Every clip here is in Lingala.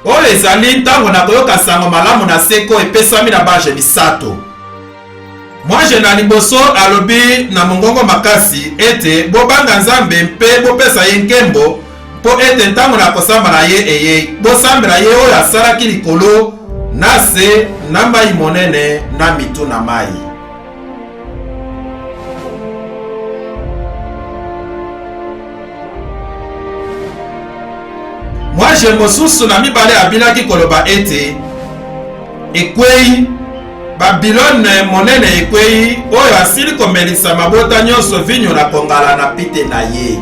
Oyo ezali ntango na koyoka sango malamu na seko epesami na banje misato. Mwanje na liboso alobi na mongongo makasi ete, Bobanga Nzambe mpe bopesa ye nkembo, mpo ete ntango na kosamba na ye eyei. Bosambela ye oyo asalaki likolo na se na mai monene na mitu na mai. Mwanje mosusu na mibale abilaki koloba ete, Ekwei, Babilone monene ekwei, oyo asili komelisa mabota nyonso vinyo na kongala na pite na ye.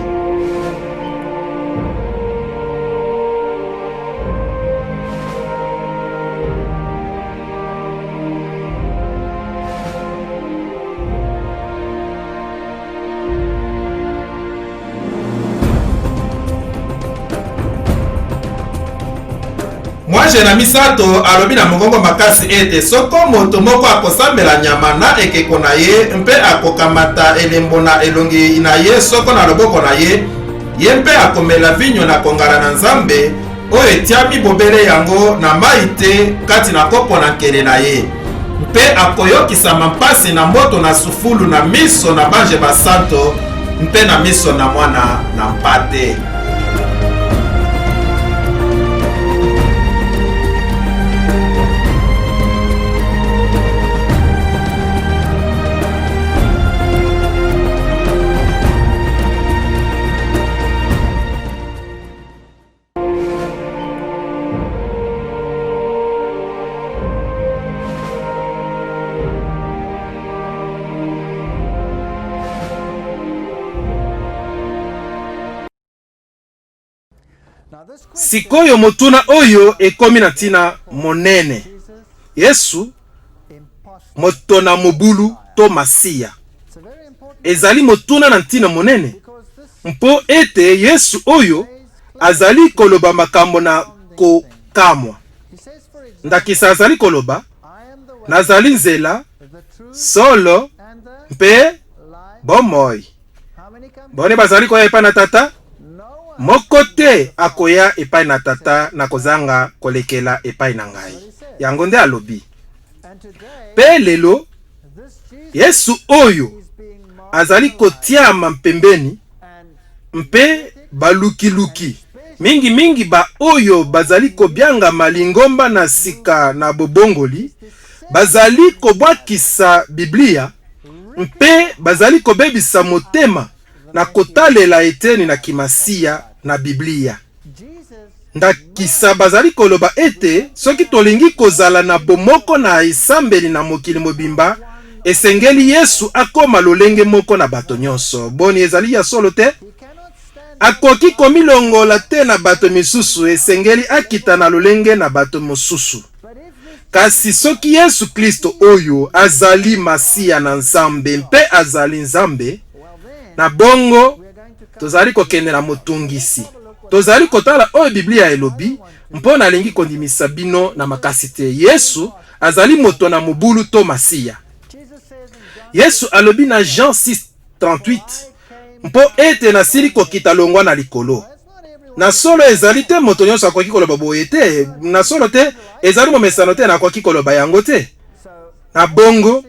Mwanje na misato alobi na mongongo makasi ete soko moto moko akosambela nyama na ekeko na ye mpe akokamata elembo na elongi na ye soko na loboko na ye, ye mpe akomela vinyo na kongala na Nzambe oyo etiami bobele yango na mai te kati na kopo na nkele na ye, mpe akoyokisama mpasi na moto na sufulu na miso na banje basanto mpe na miso na mwana na mpate. Sikoyo motuna oyo ekomi na ntina monene. Yesu, moto na mobulu to Masiya? Ezali motuna na ntina monene mpo ete Yesu oyo azali koloba makambo na kokamwa. Ndakisa azali koloba, Nazali nzela, solo mpe bomoi. Boni bazali koya epai na Tata? Moko te akoya epai na Tata na kozanga kolekela epai na ngai. Yango nde alobi. Mpe lelo, Yesu oyo azali kotiama mpembeni mpe balukiluki, mingimingi baoyo bazali kobiangama lingomba na sika na bobongoli, bazali kobwakisa Biblia mpe bazali kobebisa motema na kotalela eteni na kimasiya na Biblia. Ndakisa, bazali koloba ete soki tolingi kozala na bomoko na esambeli na mokili mobimba, esengeli Yesu akoma lolenge moko na bato nyonso. Boni, ezali ya solo te? Akoki komilongola te na bato misusu, esengeli akita na lolenge na bato mosusu. Kasi soki Yesu Klisto oyo azali Masiya na Nzambe mpe azali Nzambe, na bongo tozali kokende na motungisi. Tozali kotala oyo Biblia elobi, mpo nalingi kondimisa bino na makasi te. Yesu azali moto na mobulu to Masiya. Yesu alobi na Jean 6:38, Mpo ete nasili kokita longwa na likolo. Na solo ezali te moto nyonso akoki koloba boye te. Na solo te, ezali momesano te, nakoki koloba yango te. Na bongo,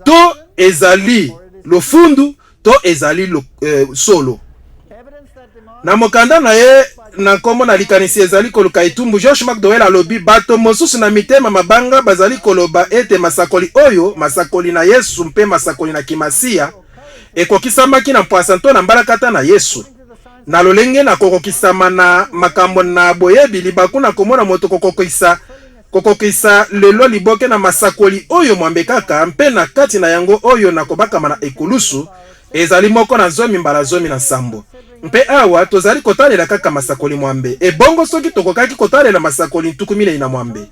to ezali lofundu to ezali lo, eh, solo. Na mokanda na ye na nkombo na likanisi ezali koluka etumbu, Josh McDowell alobi bato mosusu na mitema mabanga bazali koloba ete masakoli oyo, masakoli na Yesu mpe masakoli na Kimasiya, ekokisamaki na mpwasa to na mbalakata na Yesu. Na lolenge na kokokisama na makambo na boyebi libaku na komona moto kokokisa Kokokisa lelo liboke na masakoli oyo mwambe kaka, mpe na kati na yango oyo na kobakama na ekulusu, ezali moko na zomi mbala 17. Mpe awa tozali kotalela kaka masakoli mwambe. Ebongo soki tokokaki kotalela masakoli 46?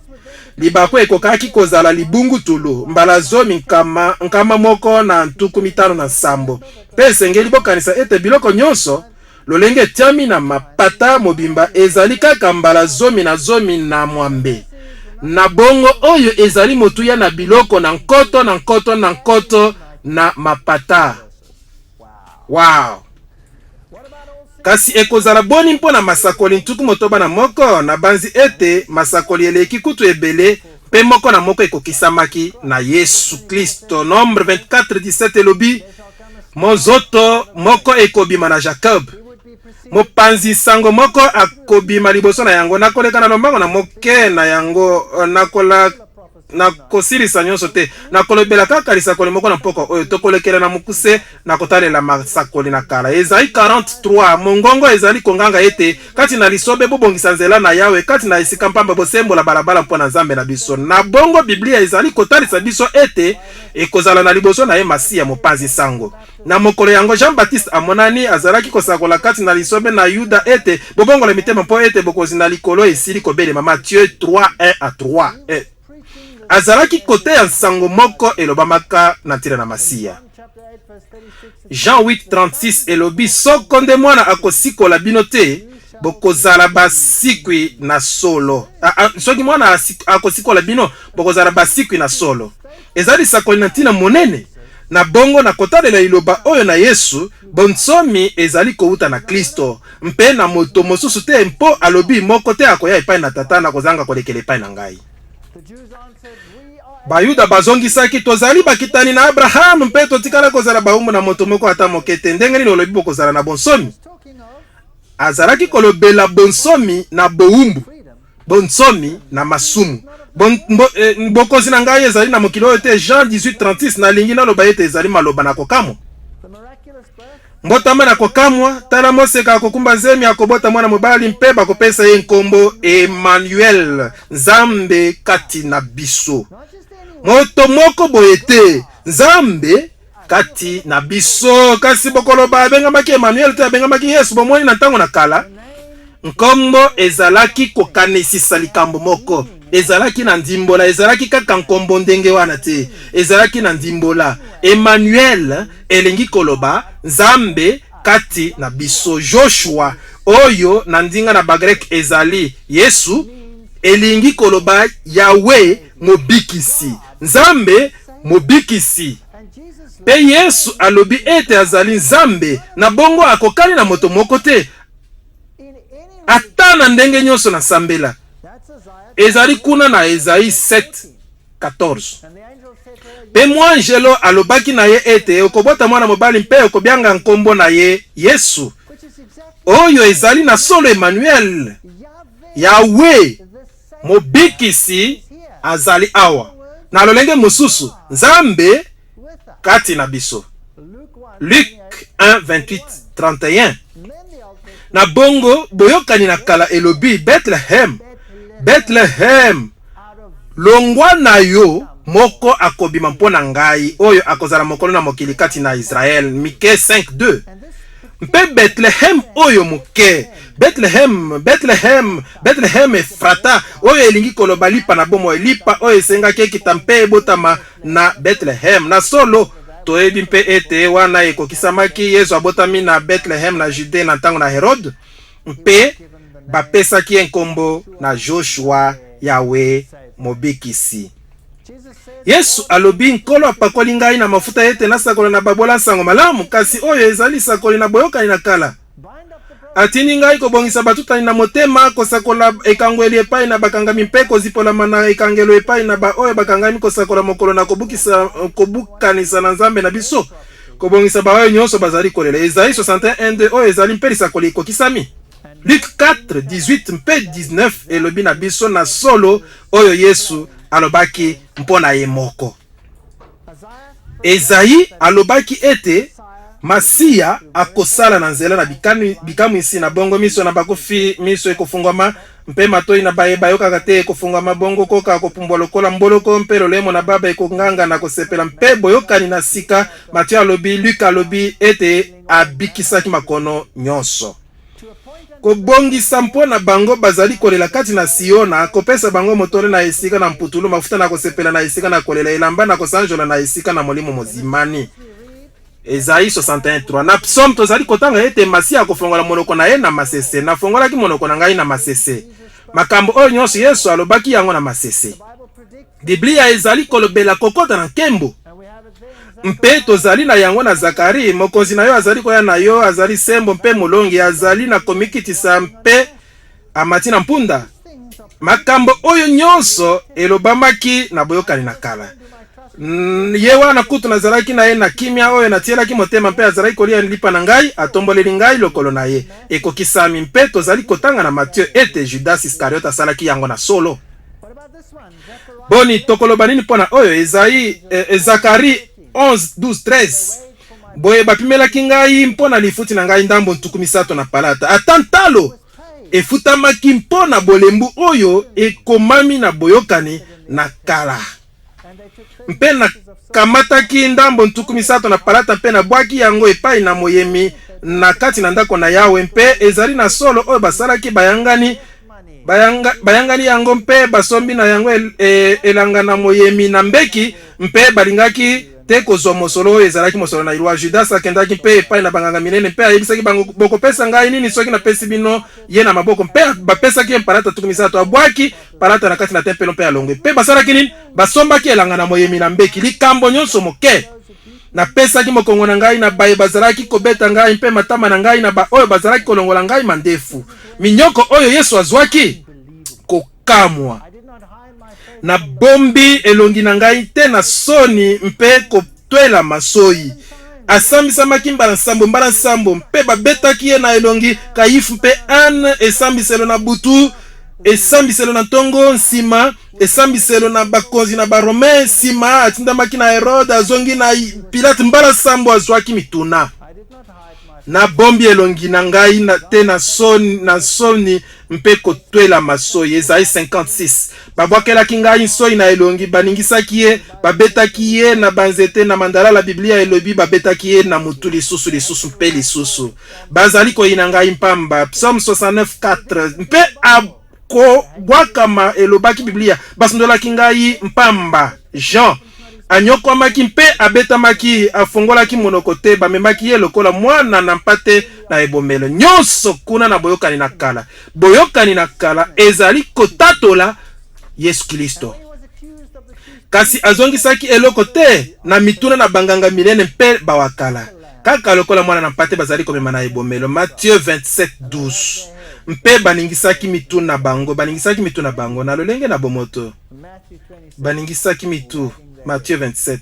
Libaku ekokaki kozala libungutulu mbala zomi 157. Mpe esengeli bokanisa ete biloko nyonso Lolenge etiami na mapata mobimba ezali kaka mbala 16. Na bongo oyo ezali motuya na biloko na nkoto na nkoto na nkoto na mapata. Wow! Kasi ekozala boni mpo na masakoli 61? Nabanzi ete masakoli eleki kutu ebele, mpe moko na moko ekokisamaki na Yesu Klisto. Nombre 24:17 elobi, Mozoto moko ekobima na Jacob, mopanzi nsango moko akobima liboso na yango, nakoleka na lombango na moke na yango, nakola Nakosilisa nyonso te. Nakolobela kaka lisakoli moko na mpokwa oyo. Tokolekela na mokuse na kotalela masakoli na kala. Ezai 43, Mongongo ezali konganga ete, Kati na lisobe, bobongisa nzela na Yawe, kati na esika mpamba, bosembola balabala mpo na Nzambe na biso. Na bongo, Biblia ezali kotalisa biso ete ekozala na liboso na ye Masiya, mopanzi nsango. Na mokolo yango, Jean Baptiste amonani, azalaki kosakola kati na lisobe na Yuda ete, Bobongola mitema mpo ete bokonzi na likolo esili kobelema. Matthieu 3, 1 à 3. Eh, azalaki koteya nsango moko elobamaka na ntina na Masiya. Jean 8, 36 elobi, Soko nde Mwana akosikola bino te, bokozala basikwi na solo. Ah, ah, soki Mwana akosikola bino, bokozala basikwi na solo. Ezali lisakoli na ntina monene. Na bongo, na kotalela liloba oyo na Yesu, bonsomi ezali kowuta na Klisto, mpe na moto mosusu te, mpo alobi, Moko te akoya epai na Tata na kozanga kolekela epai na ngai. Bayuda bazongisaki, Tozali bakitani na Abraham, mpe totikala kozala bawumbu na moto moko ata moke te. Ndenge nini olobi bokozala na bonsomi? Azalaki kolobela bonsomi na bowumbu. Bonsomi na masumu. Bon, mbo, eh, bokonzi na ngai ezali na mokili oyo te. Jean 18:36 Nalingi naloba ete ezali maloba na kokamwa. Mbotama na kokamwa, tala moseka akokumba zemi, akobota mwana mobali, mpe bakopesa ye nkombo Emmanuel, Nzambe kati na biso. Moto moko boye te, Nzambe kati na biso. Kasi bokoloba abengamaki Emmanuel te, abengamaki Yesu. Bomoni, na ntango na kala nkombo ezalaki kokanisisa likambo moko, ezalaki na ndimbola, ezalaki kaka nkombo ndenge wana te, ezalaki na ndimbola. Emmanuel elingi koloba Nzambe kati na biso. Joshua, oyo na ndinga na Bagreke ezali Yesu, elingi koloba Yawe mobikisi, Nzambe Mobikisi. Mpe Yesu alobi ete azali Nzambe, na bongo akokani na moto moko te, ata na ndenge nyonso na sambela. Ezali kuna na Ezayi 7:14. Mpe mwanjelo alobaki na ye ete, Okobota mwana mobali mpe okobianga nkombo na ye Yesu, oyo ezali na solo Emmanuel, Yawe Mobikisi azali awa. Na lolenge mosusu, Nzambe kati na biso. Luc 1, 28, 31. Na bongo, boyokani na kala elobi, Bethlehem, Bethlehem, longwa na yo moko akobima mpo na ngai, oyo akozala mokolo na mokili kati na Israel. Mike 5, 2. Mpe Bethlehem oyo moke, Bethlehem, Bethlehem, Bethlehem Efrata, oyo elingi koloba lipa na bomoi, lipa oyo esengaki ekita mpe ebotama na Bethlehem. Na solo, toyebi mpe ete wana ekokisamaki, Yesu abotami na Bethlehem na Judee na ntango na Herode, mpe bapesaki ye nkombo na Joshua, Yawe Mobikisi. Yesu alobi, Nkolo apakoli ngai na mafuta ete nasakola na babola nsango malamu, kasi oyo ezali lisakoli na boyokani na kala. Atindi ngai kobongisa batutani na motema, kosakola ekangweli epai na bakangami mpe kozipolama na ekangelo epai na baoyo bakangami, kosakola mokolo na kobukisa, kobukanisa na Nzambe na biso, kobongisa baoyo nyonso bazali kolela. Ezai 61:2 oyo ezali mpe lisakoli ekokisami. Luc 4, 18 mpe 19 elobi na biso na solo oyo Yesu alobaki mpo na ye moko. Ezayi alobaki ete Masiya akosala na nzela na bikamwisi, na bongo miso na bakufi miso ekofungwama, mpe matoi na baye bayokaka te ekofungwama, bongo koka akopumbwa lokola mboloko, mpe lolemo na baba ekonganga na kosepela. Mpe boyokani na sika, Matthieu alobi, Luc alobi ete abikisaki makono nyonso. Kobongisa mpo na bango bazali kolela kati na Siona, kopesa bango motole na esika na mputulu, mafuta na kosepela na esika na kolela, elamba na kosanjola na esika na molimo mozimani. Ezayi 61:3. Na Psaume tozali kotanga ete Masiya akofongola monoko na ye na masese. Nafongolaki monoko na ngai na masese. Makambo oyo nyonso Yesu alobaki yango na masese. Biblia ezali kolobela kokota na nkembo. Mpe tozali na yango na Zakari, Mokonzi na yo azali koya na yo, azali sembo mpe molongi, azali na komikitisa mpe amati na mpunda. Makambo oyo nyonso elobamaki na Boyokani na Kala. Ye wana kutu nazalaki na ye na kimia, oyo natielaki motema mpe azalaki kolia lipa na ngai, atomboleli ngai lokolo na ye. Ekokisami, mpe tozali kotanga na Matthieu ete Judas Iscariote asalaki yango na solo. Boni, tokoloba nini mpo na oyo? Ezai, eh, Zakari 11, 12, 13. Boye bapimelaki ngai mpo na lifuti na ngai ndambo 30 na palata, ata ntalo efutamaki mpo na bolembu oyo ekomami na Boyokani na Kala. Mpe nakamataki ndambo 30 na palata mpe nabwaki yango epai na moyemi na kati na ndako na Yawe, mpe ezali na solo oyo basalaki bayangani bayanga, bayangani yango mpe basombi na yango el, e, elanga na moyemi na mbeki, mpe balingaki te kozwa mosolo oyo ezalaki mosolo na ilwa. Judas akendaki mpe epai na banganga minene mpe ayebisaki bango, bokopesa ngai nini soki napesi bino ye na maboko? Mpe bapesaki ye mpalata 30. Abwaki palata na kati na tempelo mpe alongwe. Mpe basalaki nini? Basombaki elanga na moyemi na mbeki. Likambo nyonso moke. Napesaki mokongo na ngai na baye bazalaki kobeta ngai mpe matama na ngai na baoyo bazalaki kolongola ngai mandefu. Minyoko oyo Yesu azwaki? Kokamwa. Nabombi elongi na ngai te na soni mpe kotwela masoi. Asambisamaki mbala nsambo mbala nsambo, mpe babetaki ye na elongi. Kayifu mpe Anne, esambiselo na butu, esambiselo na ntongo, nsima esambiselo na bakonzi na Barome, nsima atindamaki na Herode, azongi na Pilate mbala nsambo, azwaki mituna. Nabombi elongi na ngai na te na soni, na soni mpe kotwela masoi. Ezai 56. Babwakelaki ngai nsoi na elongi, baningisaki ye, babetaki ye na banzete na mandalala. Biblia elobi babetaki ye na motu lisusu, lisusu mpe lisusu. Bazali koyina ngai mpamba. Psaume 69, 4. Mpe akobwakama, elobaki Biblia, basundolaki ngai mpamba. Jean anyokwamaki mpe abetamaki, afongolaki monoko te, bamemaki ye lokola mwana na mpate na ebomelo. Nyonso kuna na Boyokani na Kala. Boyokani na Kala ezali kotatola Yesu Klisto. Kasi azongisaki eloko te na mituna na banganga minene mpe bawakala, kaka lokola mwana na mpate bazali komema na ebomelo. Matthieu 27, 12. Mpe baningisaki mitu na bango, baningisaki mitu na bango na lolenge na bomoto. Baningisaki mitu, Matthieu 27.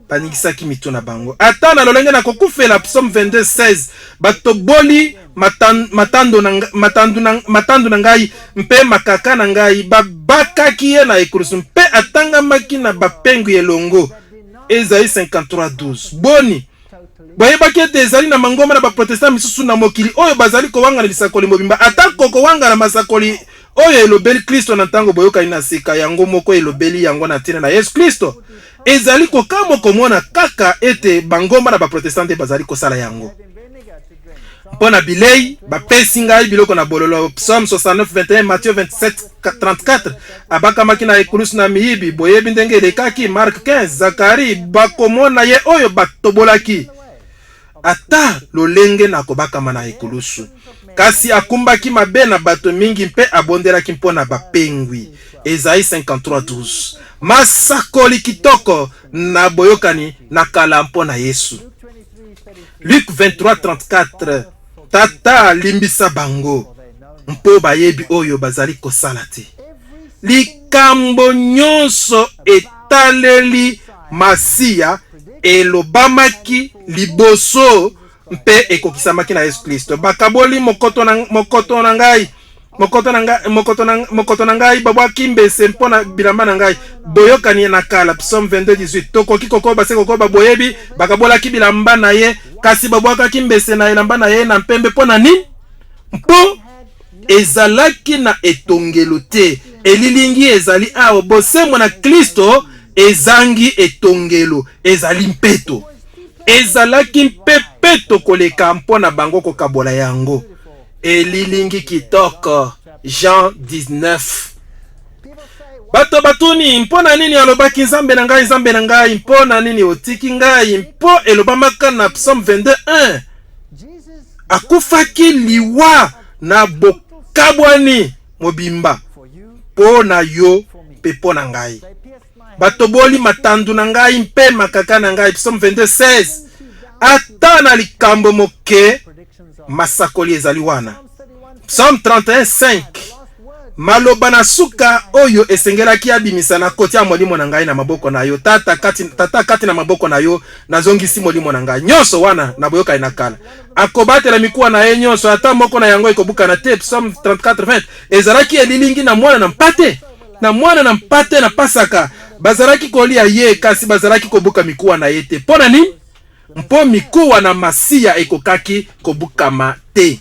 Baningisaki mitu na bango ata na lolenge na kokufela. Psaume 22, 16. Batoboli matando na, matandu na, matandu na ngai mpe makaka na ngai, babakaki ye na ekulusu mpe atangamaki na bapengwi elongo. Ezai 53, 12. Boni boyebaki ete ezali na mangomba na baprotestant misusu na mokili oyo bazali kowangana lisakoli mobimba, atako kowangana masakoli oyo elobeli Klisto na ntango Boyokani na Sika yango moko elobeli yango na ntina na Yesu Klisto? Ezali kokamwa komona kaka ete bangomba na baprotestant nde bazali kosala yango. Mpo na bilei, bapesi ngai biloko na bololo. Psaume 69, 21, Matthieu 27, 34. Abakamaki na ekulusu na miyibi. Boyebi ndenge elekaki? Mark 15. Zakari, bakomona ye oyo batobolaki. Ata lolenge na kobakama na ekulusu. Kasi akumbaki mabe na bato mingi mpe abondelaki mpo na bapengwi. Esaïe 53, 12. Masakoli kitoko na Boyokani na Kala mpo na Yesu. Luc 23, 34. Tata, limbisa bango, mpo bayebi oyo bazali kosala te. Likambo nyonso etaleli Masiya elobamaki liboso mpe ekokisamaki na Yesu Klisto. Bakaboli mokoto na, mokoto na ngai mokoto na ngai mokoto na, mokoto na ngai, babwaki mbese mpo na bilamba na ngai. Boyokani na Kala, Psaume 22, 18. Tokoki kokoba se kokoba. Boyebi, bakabolaki bilamba na ye, kasi babwakaki mbese na elamba na ye na mpembe. Mpo na nini? Mpo ezalaki na etongelo te. Elilingi ezali awa, bosembo na Klisto ezangi etongelo, ezali mpeto. Ezalaki mpe peto koleka mpo na bango kokabola yango. Elilingi kitoko. Jean 19. Bato batuni, mpo na nini alobaki, Nzambe na ngai, Nzambe na ngai, mpo na nini otiki ngai? Mpo elobamaka na Psaume 22, 1. Akufaki liwa na bokabwani mobimba mpo na yo mpe mpo na ngai. Batoboli matandu na ngai mpe makaka na ngai. Psaume 22, 16. Ata na likambo moke, masakoli ezali wana. Psaume 31, 5. Maloba na suka oyo esengelaki abimisa, Nakotia molimo na ngai na maboko na yo, Tata, kati, Tata, kati na maboko na yo nazongisi molimo na ngai. Nyonso wana na boyokani na kala. Akobatela mikuwa na ye nyonso, ata moko na yango ekobukana te. Psaume 34, 20. Ezalaki elilingi na mwana na mpate, na mwana na mpate na Pasaka. Bazalaki kolia ye, kasi bazalaki kobuka mikuwa na ye te. Mpo na nini? Mpo mikuwa na Masiya ekokaki kobukama te.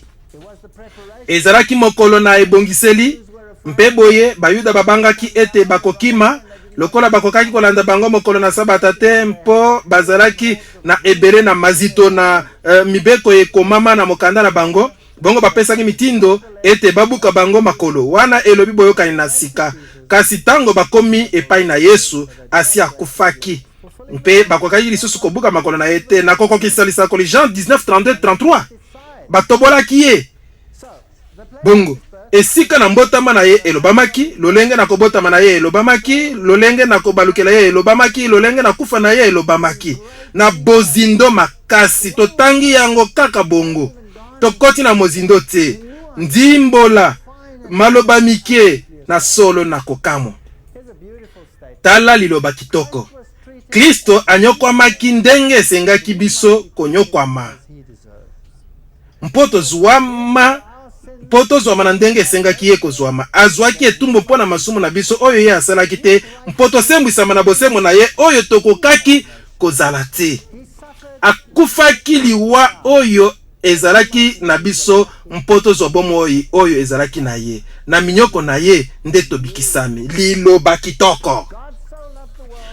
Ezalaki mokolo na ebongiseli, mpe boye Bayuda babangaki ete bakokima, lokola bakokaki kolanda bango mokolo na Sabata te, mpo bazalaki na ebele na mazito na mibeko ekomama na mokanda na bango. Bongo bapesaki mitindo ete babuka bango makolo. Wana elobi boyokani na sika. Kasi ntango bakomi epai na Yesu, asi akufaki, mpe bakokaki lisusu kobuka makolo na ye te. Nakokokisa lisakoli Jean 19, 32, 33. Batobolaki ye. Bongo esika na mbotama na ye elobamaki, lolenge na kobotama na ye elobamaki, lolenge na kobalukela ye elobamaki, lolenge na kufa na ye elobamaki na bozindo makasi. Totangi yango kaka bongo, tokoti na mozindo te. Ndimbola maloba mike na solo na kokamwa. Tala liloba kitoko. Klisto anyokwamaki ndenge esengaki biso konyokwama, mpo tozwama mpo tozwama na ndenge esengaki ye kozwama. Azwaki etumbu mpo na masumu na biso oyo ye asalaki te, mpo tosembwisama na bosembo na ye oyo tokokaki kozala te. Akufaki liwa oyo ezalaki na biso mpo tozwa bomoi oyo ezalaki na ye. Na minyoko na ye nde tobikisami. Liloba kitoko!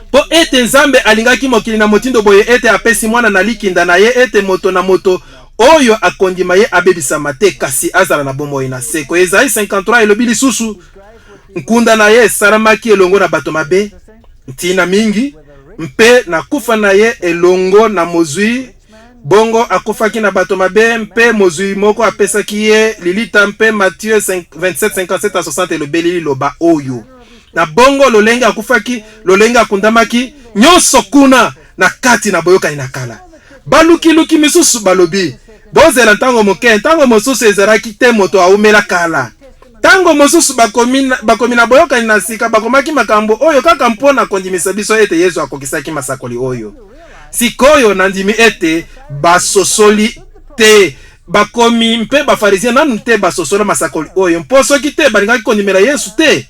Mpo ete Nzambe alingaki mokili na motindo boye ete apesi Mwana na likinda na ye, ete moto na moto oyo akondima ye abebisama te, kasi azala na bomoi na seko. Ezayi 53 elobi lisusu, Nkunda na ye esalamaki elongo na bato mabe ntina mingi, mpe na kufa na ye elongo na mozwi. Bongo akufaki na bato mabe, mpe mozwi moko apesaki ye lilita. Mpe Matthieu 27, 57 à 60 elobeli liloba oyo. Na bongo lolenge akufaki, lolenge akundamaki, nyonso kuna na kati na boyokani na kala. Balukiluki misusu balobi, Bozela ntango moke, ntango mosusu ezalaki te moto aumela kala. Ntango mosusu bakomi, bakomi na boyokani na sika bakomaki makambo oyo kaka mpo na kondimisa biso ete Yesu akokisaki masakoli oyo. Sikoyo nandimi ete basosoli te bakomi mpe Bafarizien nanu te basosola masakoli oyo, mpo soki te balingaki kondimela Yesu te.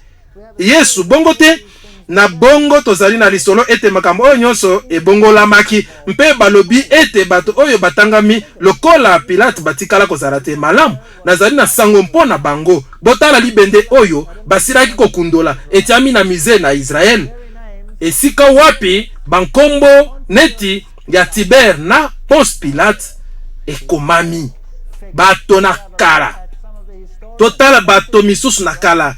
Yesu, bongo te? Na bongo tozali na lisolo ete makambo oyo nyonso ebongolamaki, mpe balobi ete bato oyo batangami lokola Pilate batikala kozala te. Malamu, nazali na sango mpo na bango. Botala libende oyo basilaki kokundola, etiami na musee na Israel, esika wapi bankombo neti ya Tiber na Ponce Pilate ekomami. Bato na kala. Totala bato misusu na kala.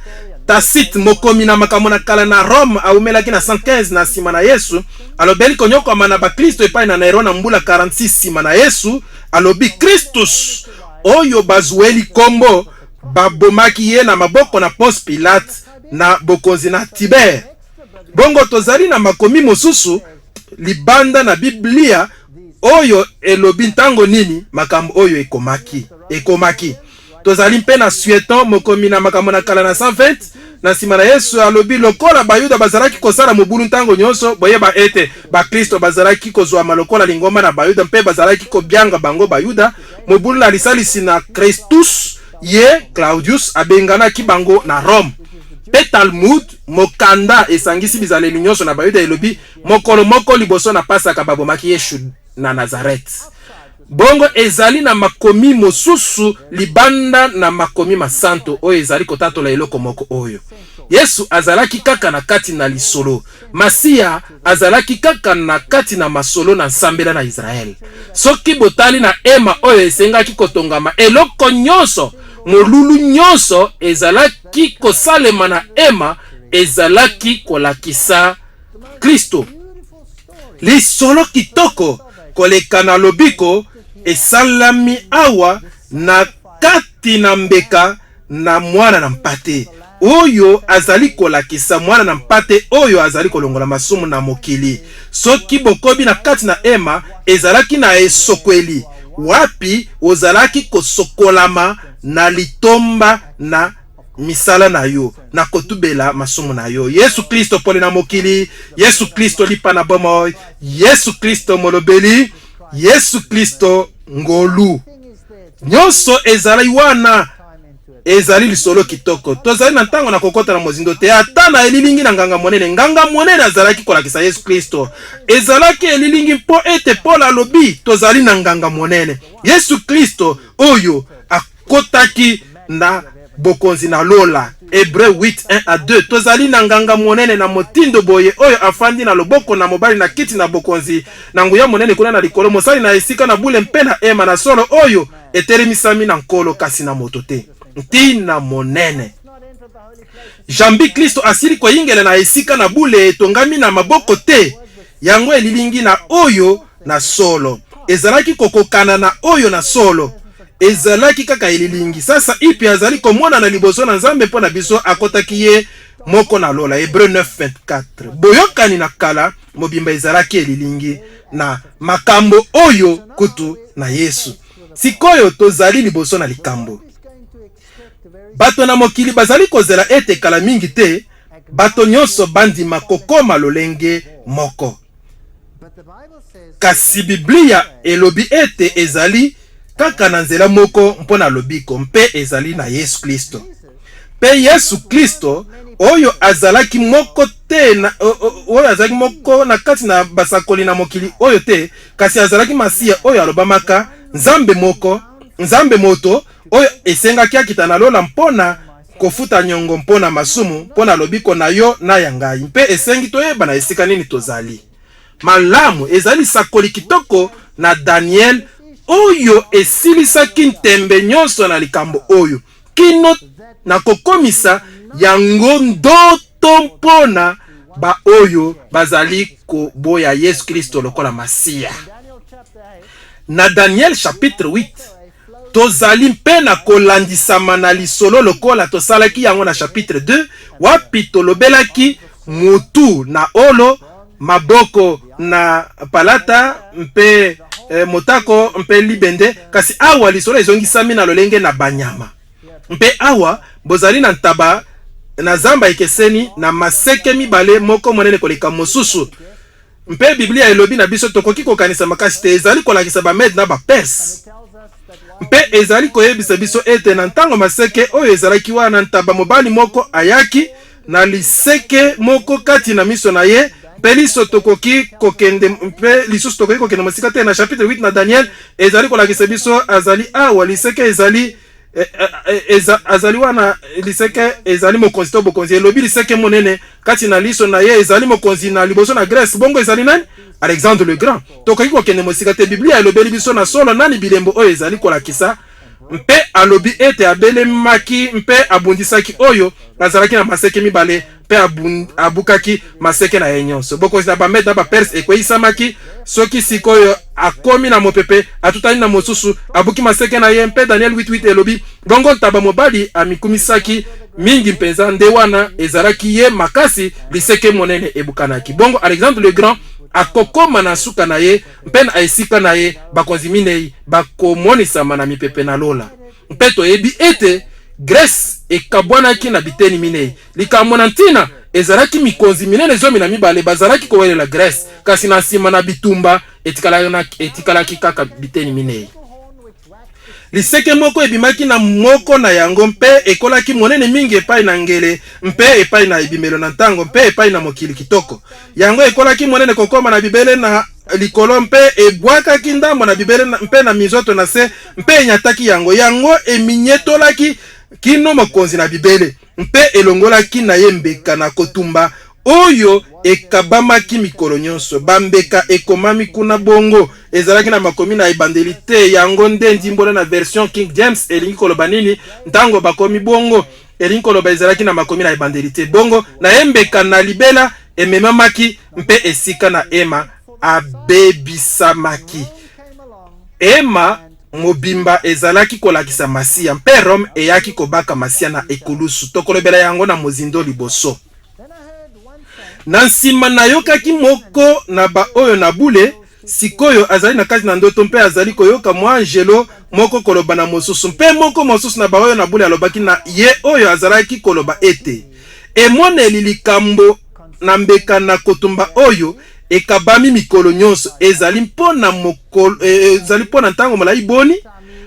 Tacite, mokomi na makambo na kala na Rome, aumelaki na 115 na nsima na Yesu, alobeli konyokwama na baklisto epai na Neron na mbula 46 nsima na Yesu. Alobi, Kristus oyo bazueli nkombo, babomaki ye na maboko na Ponce Pilate na bokonzi na Tiber. Bongo tozali na makomi mosusu libanda na Biblia oyo elobi ntango nini makambo oyo ekomaki ekomaki. Tozali mpe na Sueton, mokomi na makambo na kala na 120 na nsima na Yesu, alobi lokola Bayuda bazalaki kosala mobulu ntango nyonso, boyeba ete baklisto bazalaki kozwama lokola lingomba na Bayuda mpe bazalaki kobyanga bango Bayuda, mobulu na lisalisi na Christus, ye Claudius abenganaki bango na Rome. Mpe Talmud, mokanda esangisi bizaleli nyonso na Bayuda, elobi mokolo moko liboso na Pasaka babomaki Yesu na Nazareth. Bongo ezali na makomi mosusu libanda na makomi masanto oyo ezali kotatola eloko moko oyo. Yesu azalaki kaka na kati na lisolo. Masiya azalaki kaka na kati na masolo na nsambela na Israel. Soki botali na hema oyo esengaki kotongama, eloko nyonso, molulu nyonso ezalaki kosalema na hema ezalaki kolakisa Klisto. Lisolo kitoko koleka na lobiko esalami awa na kati na mbeka na mwana na mpate. Oyo azali kolakisa Mwana na Mpate oyo azali kolongola masumu na mokili. Soki bokobi na kati na hema, ezalaki na esokweli wapi ozalaki kosokolama na litomba na misala na yo, na kotubela masumu na yo. Yesu Klisto pole na mokili, Yesu Klisto lipa na bomoi, Yesu Klisto molobeli, Yesu Klisto ngolu. Nyonso ezali wana. Ezali lisolo kitoko. Tozali na ntango na kokota na mozindo te, ata na elilingi na nganga monene. Nganga monene azalaki kolakisa Yesu Klisto. Ezalaki elilingi mpo ete Paul alobi tozali na nganga monene, Yesu Klisto, oyo akotaki na bokonzi na lola. Hebreu 8, 1 à 2. Tozali na nganga monene na motindo boye oyo afandi na loboko na mobali na kiti na bokonzi na nguya monene kuna na likolo, mosali na esika na bule mpe na hema na solo oyo etelemisami na Nkolo, kasi na moto te. Ntina monene. Jambi Klisto asili koyingela na esika na bule etongami na maboko te, yango elilingi na oyo na solo. Ezalaki kokokana na oyo na solo. Ezalaki kaka elilingi. Sasa ipi azali komonana liboso na Nzambe mpo na biso, akotaki ye moko na lola. Hebreu 9:24. Boyokani na kala mobimba ezalaki elilingi na makambo oyo kutu na Yesu. Sikoyo tozali liboso na likambo. Bato na mokili bazali kozela ete kala mingi te bato nyonso bandima kokoma lolenge moko. Kasi Biblia elobi ete ezali kaka na nzela moko mpo na lobiko, mpe ezali na Yesu Klisto. Mpe Yesu Klisto oyo azalaki moko te na, oyo azalaki moko na kati na basakoli na mokili oyo te, kasi azalaki Masiya oyo alobamaka, Nzambe moko, Nzambe moto, oyo esengaki akita na lola mpo na kofuta nyongo mpo na masumu, mpo na lobiko na yo na ya ngai. Mpe esengi toyeba na esika nini tozali. Malamu, ezali lisakoli kitoko na Daniel oyo esilisaki ntembe nyonso na likambo oyo, kino na kokomisa yango ndoto mpo na baoyo bazali koboya Yesu Klisto lokola Masiya. Na Daniel chapitre 8, tozali mpe na kolandisama na lisolo lokola tosalaki yango na chapitre 2, wapi tolobelaki mutu na olo, maboko na palata mpe eh, motako mpe libende. Kasi awa lisolo ezongisami na lolenge na banyama. Mpe awa bozali na ntaba na zamba ekeseni na maseke mibale, moko monene koleka mosusu. Mpe Biblia elobi na biso tokoki kokanisa makasi te, ezali kolakisa Bamede na Baperse. Mpe ezali koyebisa biso ete na ntango maseke oyo ezalaki wana, ntaba mobali moko ayaki na liseke moko kati na miso na ye, mpe liso tokoki kokende mpe lisusu tokoki kokende mosika te. Na chapitre 8 na Daniel ezali kolakisa biso azali awa liseke ezali e, e, e, eza, azali wana liseke ezali mokonzi to bokonzi elobi liseke monene kati na liso na ye ezali mokonzi na liboso na Grèce. Bongo ezali nani? Alexandre le Grand. Tokoki kokende mosika te. Biblia elobeli biso na solo nani bilembo oyo ezali kolakisa mpe alobi ete abelemaki mpe abundisaki oyo azalaki na maseke mibale mpe abukaki maseke na ye nyonso. Bokonzi na Bamede na Baperse ekweyisamaki. Soki sikoyo akomi na mopepe, atutani na mosusu, abuki maseke na ye. Mpe Daniel 8:8 elobi bongo, ntaba mobali amikumisaki mingi mpenza, nde wana ezalaki ye makasi, liseke monene ebukanaki. Bongo Alexandre le Grand akokoma na suka na ye, mpe na esika na ye bakonzi minei bakomonisama na mipepe na lola. Mpe toyebi ete Grèce ekabwanaki na biteni minei. Likambo na ntina ezalaki mikonzi minene 12 bazalaki kowelela Grèce, kasi na nsima na bitumba etikalaki kaka biteni minei. Liseke moko ebimaki na moko na yango mpe ekolaki monene mingi epai na ngele mpe epai na ebimelo na ntango mpe epai na mokili kitoko. Yango ekolaki monene kokoma na bibele na likolo mpe ebwakaki ndambo na bibele mpe na minzoto na se mpe enyataki yango. Yango eminyetolaki kino mokonzi na bibele mpe elongolaki na ye mbeka na kotumba oyo ekabamaki mikolo nyonso. Bambeka ekomami kuna bongo ezalaki na makomi na ebandeli te. Yango nde ndimbola na version King James elingi koloba nini ntango bakomi bongo. Elingi koloba ezalaki na makomi na ebandeli te. Bongo na ye mbeka na libela ememamaki mpe esika na hema abebisamaki. Hema. mobimba ezalaki kolakisa Masiya, mpe Rome eyaki kobaka Masiya na ekulusu. Tokolobela yango na mozindo liboso. Na nsima nayokaki moko na baoyo na bule, sikoyo azali na kati na ndoto mpe azali koyoka mwa-angelo moko koloba na mosusu, mpe moko mosusu na baoyo na bule alobaki na ye oyo azalaki koloba ete, Emoneli likambo na mbeka na kotumba oyo ekabami mikolo nyonso ezali mpo na mokolo, ezali mpo na ntango molai boni?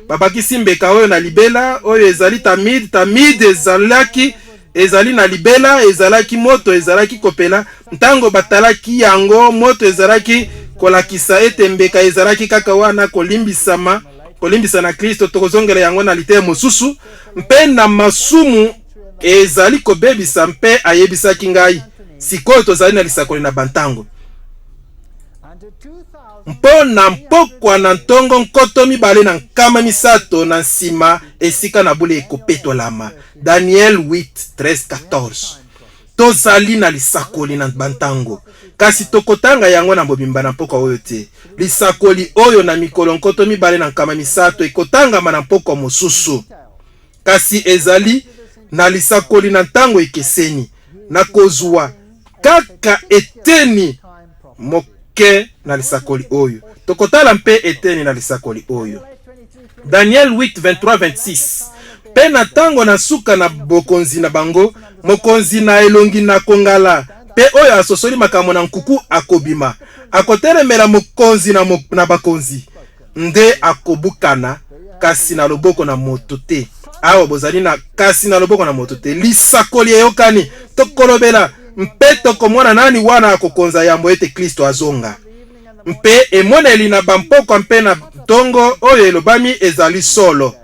Babakisi mbeka oyo na libela, oyo ezali tamid. Tamid ezalaki ezali na libela, ezalaki moto ezalaki kopela ntango batalaki yango. Moto ezalaki kolakisa ete mbeka ezalaki kaka wana kolimbisama, kolimbisa na Klisto. Tokozongela yango na liteya mosusu. Mpe na masumu ezali kobebisa. Mpe ayebisaki ngai, sikoyo tozali na lisakoli na bantango mpo na mpokwa na ntongo 2300 na nsima esika na bule ekopetolama. Daniel 8 13 14. Tozali na lisakoli na bantango, kasi tokotanga yango na mobimba na mpokwa oyo te. Lisakoli oyo na mikolo 2300 ekotangama na mpokwa mosusu, kasi ezali na lisakoli na ntango ekeseni. Nakozwa kaka eteni moke na lisakoli oyo. Tokotala mpe eteni na lisakoli oyo. Daniel 8 23 26. Mpe na ntango na suka na bokonzi na bango, mokonzi na elongi na kongala mpe oyo asosoli makambo na nkuku akobima, akotelemela mokonzi na, mo, na bakonzi, nde akobukana, kasi na loboko na moto te. Awa bozali na kasi na loboko na moto te. Lisakoli eyokani, tokolobela mpe tokomona nani wana akokonza yambo ete Klisto azonga. Mpe emoneli na bampokwa mpe na ntongo oyo elobami ezali solo.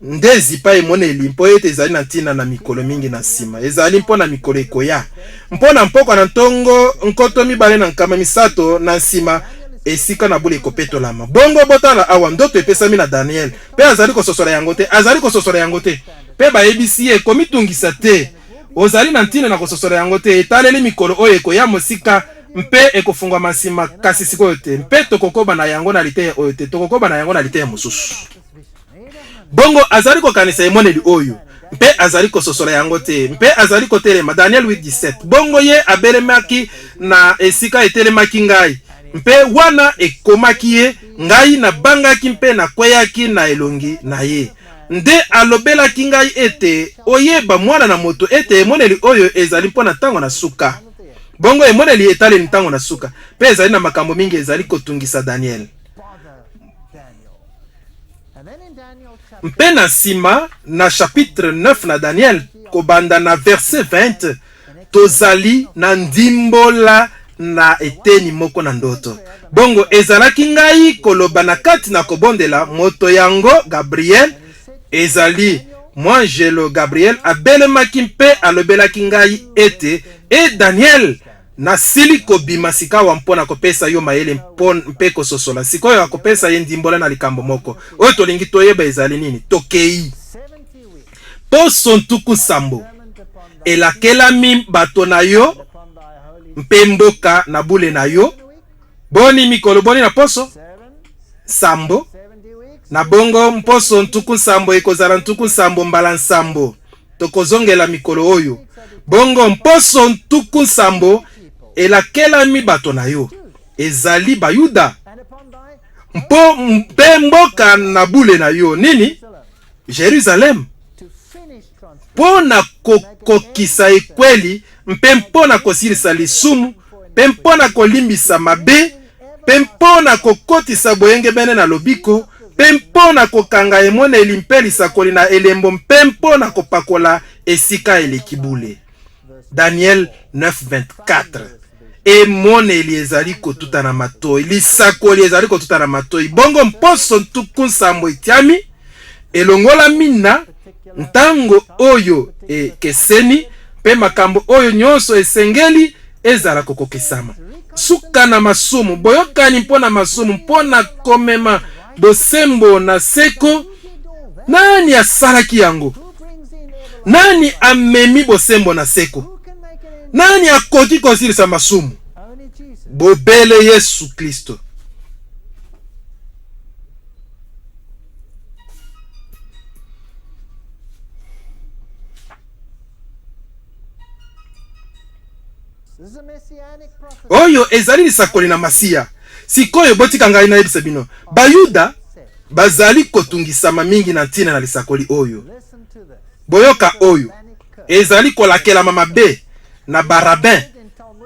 Nde zipa emoneli, mpo ete ezali na ntina na mikolo mingi na nsima. Ezali mpo na mikolo ekoya. Mpo na mpokwa na ntongo 2300 na nsima, esika na bule ekopetolama. Bongo botala awa, ndoto epesami na Daniel, mpe azali kososola yango te. Azali kososola yango te. Mpe bayebisi ye, Komitungisa te. Ozali na ntina na kososola yango te. Etaleli mikolo oyo ekoya mosika, mpe ekofungwama nsima, kasi sikoyo te. Mpe tokokoba na yango na liteya oyo te. Tokokoba na yango na liteya mosusu. Bongo azali kokanisa emoneli oyo, mpe azali kososola yango te, mpe azali kotelema. Daniel 8:17. Bongo ye abelemaki na esika etelemaki ngai, mpe wana ekomaki ye, ngai nabangaki mpe nakweyaki na elongi na ye. Nde alobelaki ngai ete, Oyeba, mwana na moto, ete emoneli oyo ezali mpo na ntango na suka. Bongo emoneli etaleli ntango na suka, mpe ezali na makambo mingi ezali kotungisa Daniel. Mpe na nsima, na chapitre 9 na Daniel, kobanda na verset 20, tozali na ndimbola na eteni moko na ndoto. Bongo ezalaki ngai koloba na kati na kobondela, moto yango Gabriel, ezali mwanjelo Gabriel, abelemaki mpe alobelaki ngai ete, E Daniel, Nasili kobima sikawa mpo na kopesa yo mayele mpo, mpe kososola. Sikoyo akopesa ye ndimbola na likambo moko. Oyo tolingi toyeba ezali nini? Tokei. Poso 70 elakelami bato na yo mpe mboka na bule na yo. Boni mikolo boni na poso? Sambo. Na bongo mposo 70 ekozala 70 mbala nsambo. Tokozongela mikolo oyo. Bongo mposo 70 elakelami bato na yo, ezali Bayuda, mpo mpe mboka na bule na yo, nini? Jerusalem, mpo na kokokisa ekweli mpe mpo na kosilisa lisumu mpe mpo na kolimbisa mabe mpe mpo na kokotisa boyengebene na lobiko, mpe mpo na kokanga emoneli mpe lisakoli na elembo, mpe mpo na kopakola esika eleki bule. Daniel 9:24. Emoneli ezali kotuta na matoi, lisakoli ezali kotuta na matoi. Bongo mposo 70 etiami, elongolami na ntango oyo ekeseni, mpe makambo oyo nyonso esengeli ezala kokokisama. Suka na masumu, boyokani mpo na masumu, mpo na komema bosembo na seko. Nani asalaki yango? Nani amemi bosembo na seko? Nani akoki kosilisa masumu? Bobele Yesu Klisto. Oyo ezali lisakoli na Masiya. Sikoyo botika ngai nayebisa bino, Bayuda bazali kotungisama mingi na ntina na lisakoli oyo. Boyoka oyo, ezali kolakelama mabe na barabin,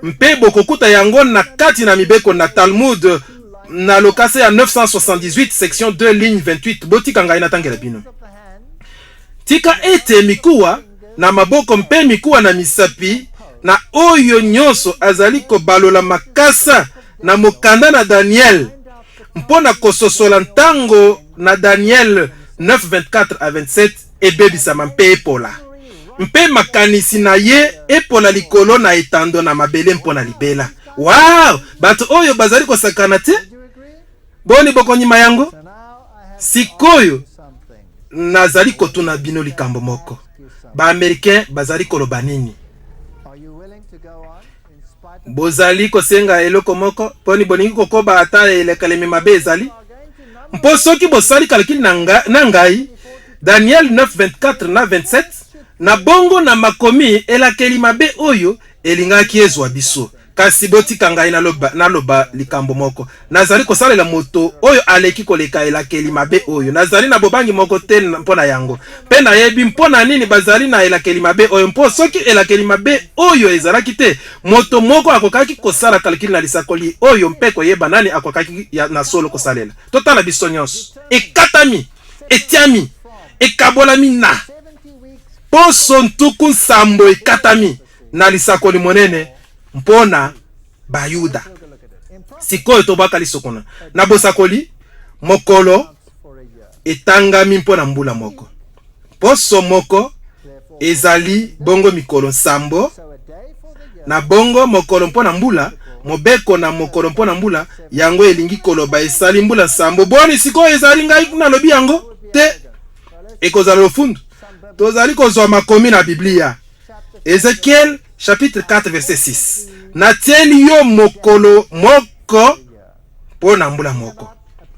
mpe bokokuta yango na kati na mibeko na Talmud na lokasa ya 978 section 2 ligne 28. Botika ngai natangela bino. Tika ete mikuwa na maboko mpe mikuwa na misapi na oyo nyonso azali kobalola makasa na mokanda na Daniel mpo na kososola ntango na Daniel 9:24 a 27 ebebisama mpe epola, mpe makanisi na ye epola likolo na etando na mabele mpo na libela. Wow! Bato oyo bazali kosakana te! Boni bokondima yango? Sikoyo nazali kotuna bino likambo moko. Ba-Americain bazali koloba nini? Bozali kosenga eloko moko? Boni bolingi kokoba ata elekelemi mabe ezali? Mpo soki bosali kalkile na, nga, na ngai, Daniel 9:24 na 27, na bongo na makomi elakeli mabe oyo elingaki ezwa biso. Kasi botika ngai naloba, naloba likambo moko. Nazali kosalela moto oyo aleki koleka elakeli mabe oyo. Nazali na bobangi moko te mpo na yango. Mpe nayebi mpo na nini bazali na elakeli mabe oyo, mpo soki elakeli mabe oyo ezalaki te, moto moko akokaki kosala kalkile na lisakoli oyo mpe koyeba nani akokaki na solo kosalela. Totala biso nyonso. Ekatami, etiami, ekabolami na poso 70 ekatami na lisakoli monene mpo na Bayuda. Sikoyo tobwaka liso kuna. Na bosakoli, mokolo etangami mpo na mbula moko. Poso moko ezali bongo mikolo nsambo. Na bongo mokolo mpo na mbula, mobeko na mokolo mpo na mbula, yango elingi koloba esali mbula nsambo. Boni sikoyo ezali ngai nalobi yango te, ekozala lofundu. Tozali kozwa makomi na Biblia. Ezekiel chapitre 4 verset 6. Natieli yo mokolo moko mpo na mbula moko.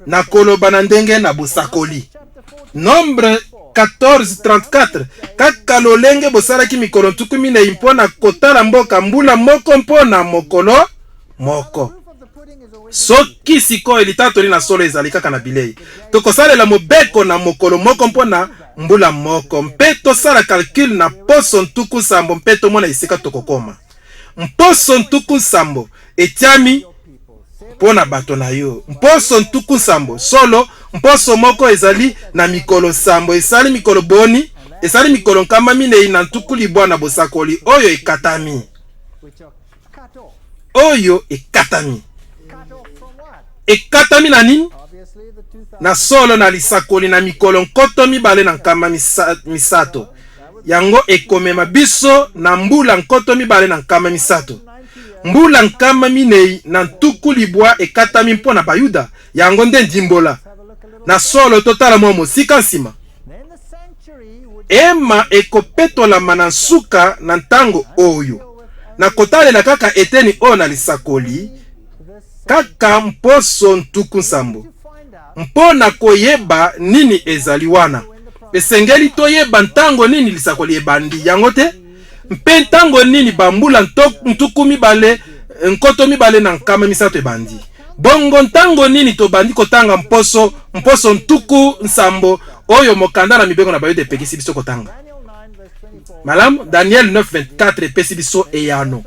Nakoloba na ndenge na bosakoli. Nombre 14:34 Kaka lolenge bosalaki mikolo 40 mpo na kotala mboka, mbula moko mpo na mokolo moko. Soki sikoyo litatoli na solo ezali kaka na bilei, tokosalela mobeko na mokolo moko mpo na mbula moko mpe tosala calcul na poso 70 mpe tomona esika tokokoma. Mposo 70 etiami mpo na bato na yo. Mposo 70, solo, mposo moko ezali na mikolo nsambo. Esali mikolo boni? Esali mikolo 490 na bosakoli oyo ekatami. Oyo ekatami. Ekatami na nini? Na solo na lisakoli na mikolo 2300. Yango ekomema biso na mbula 2300. Mbula 490 ekatami mpo na Bayuda. Yango nde ndimbola. Na solo, totala mwa mosika nsima. Ema ekopetolama na nsuka na ntango oyo. Na kotalela kaka eteni oyo na lisakoli, kaka mposo 70. Mpo na koyeba nini ezali wana, esengeli toyeba ntango nini lisakoli ebandi, yango te? Mpe ntango nini bambula 20, 2300 ebandi. Bongo ntango nini tobandi kotanga mposo, mposo 70 oyo mokanda na mibeko na Bayuda epekisi biso kotanga? Malamu, Daniel 9:24 epesi biso eyano.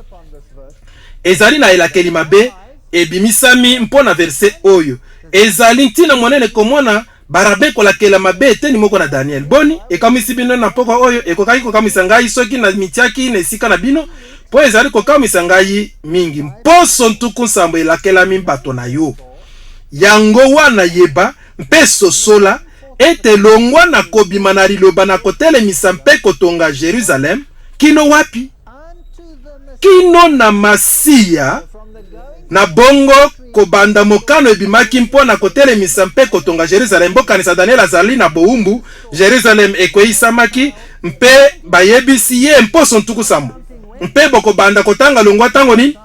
Ezali na elakeli mabe ebimisami mpo na verse oyo. Ezali ntina monene komona barabe kolakela mabe eteni moko na Daniel. Boni, ekamwisi bino na mpokwa oyo? Ekokaki kokamwisa ngai soki namitiaki na esika na bino, mpo ezali kokamwisa ngai mingi. Mposo 70 elakelami bato na yo. Yango wana yeba mpe sosola ete longwa na kobima na liloba na kotelemisa mpe kotonga Jerusalem kino wapi? Kino na Masiya. Na bongo, kobanda mokano ebimaki mpo na kotelemisa mpe kotonga Jerusalem. Bokanisa, Daniel azali na bowumbu, Jerusalem ekweisamaki, mpe bayebisi ye mposo 70. Mpe bokobanda kotanga longwa ntango nini?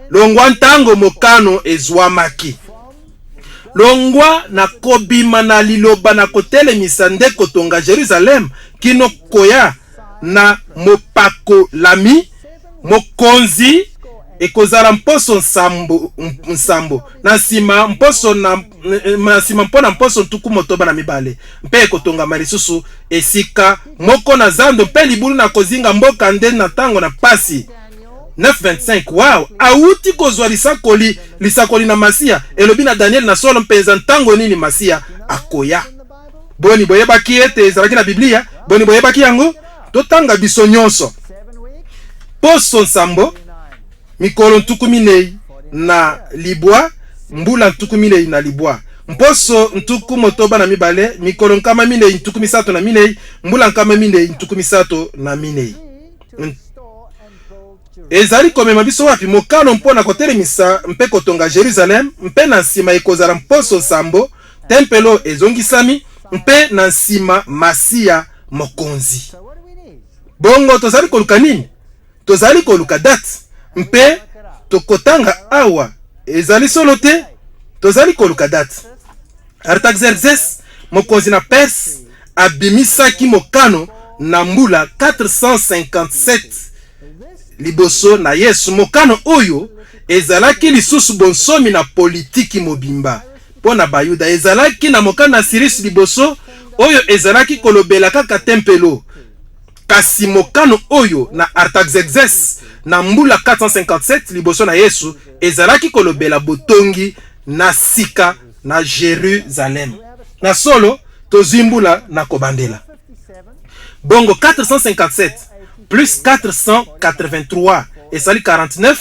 Longwa ntango mokano ezwamaki. Longwa na kobima na liloba na kotelemisa nde kotonga Jerusalem kino koya na mopakolami, mokonzi. Ekozala mposo nsambo, nsambo na nsima mposo na, na nsima mpo na mposo 62, mpe ekotongama lisusu esika moko na zando mpe libulu na kozinga mboka nde na ntango na mpasi. 9:25 Wow! Auti kozwa lisakoli, lisakoli na Masiya, elobi na Daniele na solo mpenza ntango nini Masiya akoya. Boni boyebaki ete ezalaki na Biblia? Boni boyebaki yango? Totanga biso nyonso. Poso nsambo, mikolo 49, mbula 49. Mposo 62, mikolo 434, mbula 434. Ezali komema biso wapi? Mokano mpo na kotelemisa mpe kotonga Jerusalem, mpe na nsima ekozala mposo nsambo, tempelo ezongisami, mpe na nsima Masiya Mokonzi. Bongo tozali koluka nini? Tozali koluka date, mpe tokotanga awa. Ezali solo te? Tozali koluka date. Artaxerxes, mokonzi na Perse, abimisaki mokano na mbula 457 liboso na Yesu. Mokano oyo ezalaki lisusu bonsomi na politiki mobimba mpo na Bayuda. Ezalaki na mokano na Cyrus liboso, oyo ezalaki kolobela kaka tempelo. Kasi mokano oyo na Artaxerxes na mbula 457 liboso na Yesu ezalaki kolobela botongi na sika na Jerusalem. Na solo, tozwi mbula na kobandela. Bongo 457 plus 483 esali 49,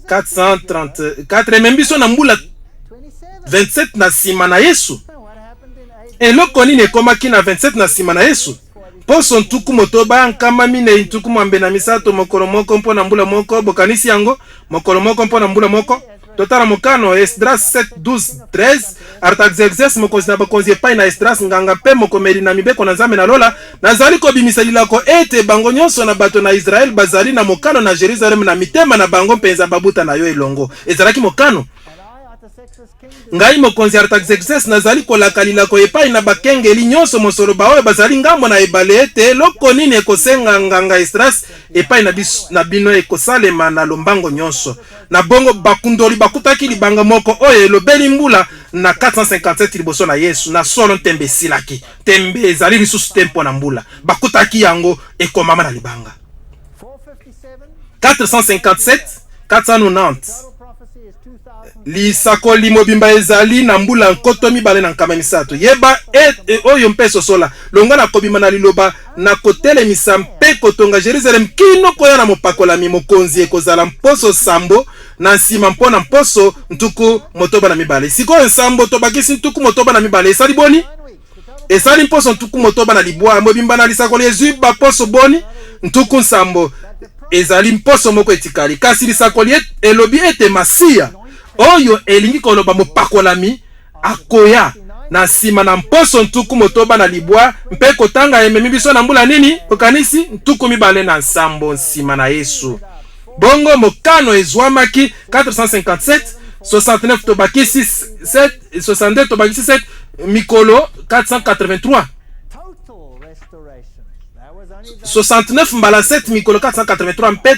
434 ememi biso na mbula 27 na nsima na Yesu. Eloko nini ekomaki na 27 na nsima na Yesu? Mposo 60, 463, mokolo moko mpo na mbula moko. Bokanisi yango? Mokolo moko mpo na mbula moko. Totala mokano, Esdras 7, 12, 13. Artaxerxes, mokonzi na bakonzi, epai na Esdras, nganga mpe mokomeli na mibeko na Nzambe na lola, nazali kobimisa lilako ete bango nyonso na bato na Israele bazali na mokano na Jerusalem na mitema na bango mpenza babuta na yo elongo. Ezalaki mokano. Ngai mokonzi Artaxerxes nazali kolaka lilako epai na bakengeli nyonso mosolo baoyo bazali ngambo na ebale ete eloko nini ekosenga nganga Esdras epai na, na bino ekosalema na lombango nyonso. Na bongo bakundoli bakutaki libanga moko oyo elobeli mbula na 457 liboso na Yesu. Na solo ntembe esilaki. Ntembe ezali lisusu te mpo na mbula. Bakutaki yango ekomama na libanga. 457 490 Lisakoli mobimba ezali na mbula 2300. Yeba e, e, oyo mpe sosola, longwa na kobima na liloba na kotelemisa mpe kotonga Jerusalem kino koya na mopakolami mokonzi ekozala mposo sambo na nsima mpo na mposo 62. Sikoyo nsambo tobakisi 62 esali boni? Esali mposo 69. Mobimba na lisakoli ezwi baposo boni? 70. Ezali mposo moko etikali. Kasi lisakoli elobi ete Masiya, oyo elingi koloba mopakolami, akoya na nsima na mposo 69, mpe kotanga ememi biso na mbula nini? Okanisi? 27 nsima na Yesu. Bongo mokano ezwamaki 457, 69 tobakisi 7, 62 tobakisi 7, mikolo 483. 69 mbala 7 mikolo 483 mpe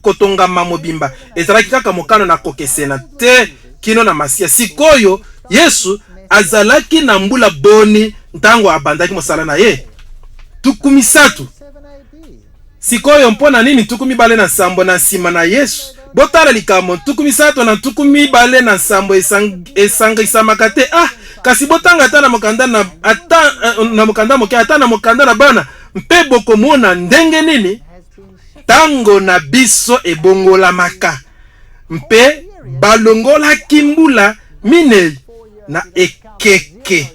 kotongama mobimba ezalaki kaka mokano na kokesena te kino na Masiya. Sikoyo Yesu azalaki na mbula boni ntango abandaki mosala na ye? 30. Sikoyo mpo na nini 27 na nsima na Yesu? Botala likambo, 327 esangisamaka te. Ah, kasi botanga ata na mokanda na, ata, na mokanda moke, ata na mokanda na bana, mpe bokomona ndenge nini ntango na biso ebongolamaka. Mpe balongolaki mbula minei na ekeke.